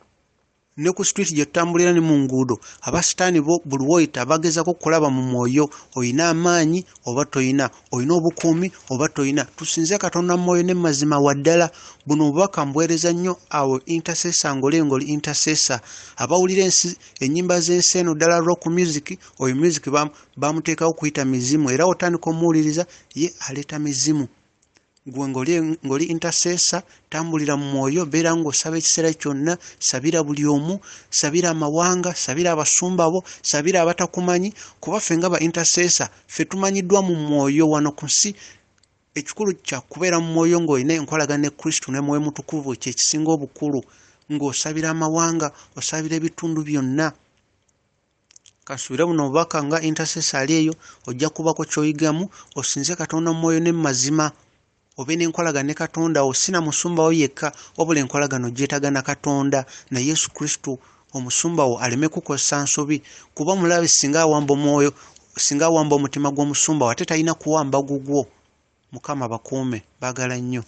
Speaker 1: ne ku street gye tutambulira ne mu nguudo, abasitaani bo buli w'oyita bagezaako okulaba mu mwoyo, oyina amaanyi oba toyina, oyina obukuumi oba toyina. Tusinze Katonda mu mwoyo ne mu mazima wa ddala. Buno obubaka mbuweereza nnyo awo intercessor, ng'oli intercessor abawulira ennyimba z'ensi eno ddala rock music, oyo music bamuteekawo kuyita mizimu, era otandika omuwuliriza ye aleeta mizimu. Gwe ng'oli intercessor, tambulira mu mwoyo, beera ng'osaba ekiseera kyonna, sabira buli omu, sabira amawanga, sabira abasumba bo, sabira abatakumanyi, kuba ffe nga ba intercessor ffe tumanyiddwa mu mwoyo wano ku nsi. Ekikulu kya kubeera mu mwoyo ng'olina enkolagana ne Kristo ne Mwoyo Mutukuvu kye kisinga obukulu, Ng'osabira amawanga, osabira ebitundu byonna. Kansuubire buno obubaka nga intercessor ali eyo ojja kubako ky'oyigamu, osinze Katonda mu mwoyo ne mu mazima, obe n'enkolagana ne Katonda wo, si na musumba wo yekka, wabula enkolagana ogyetaaga na Katonda na Yesu Kristo. Omusumba wo aleme kukozesa nsobi, kuba omulabe singa awamba omwoyo, singa awamba omutima gw'omusumba wo, ate talina kuwamba gugwo. Mukama abakuume, mbaagala nnyo.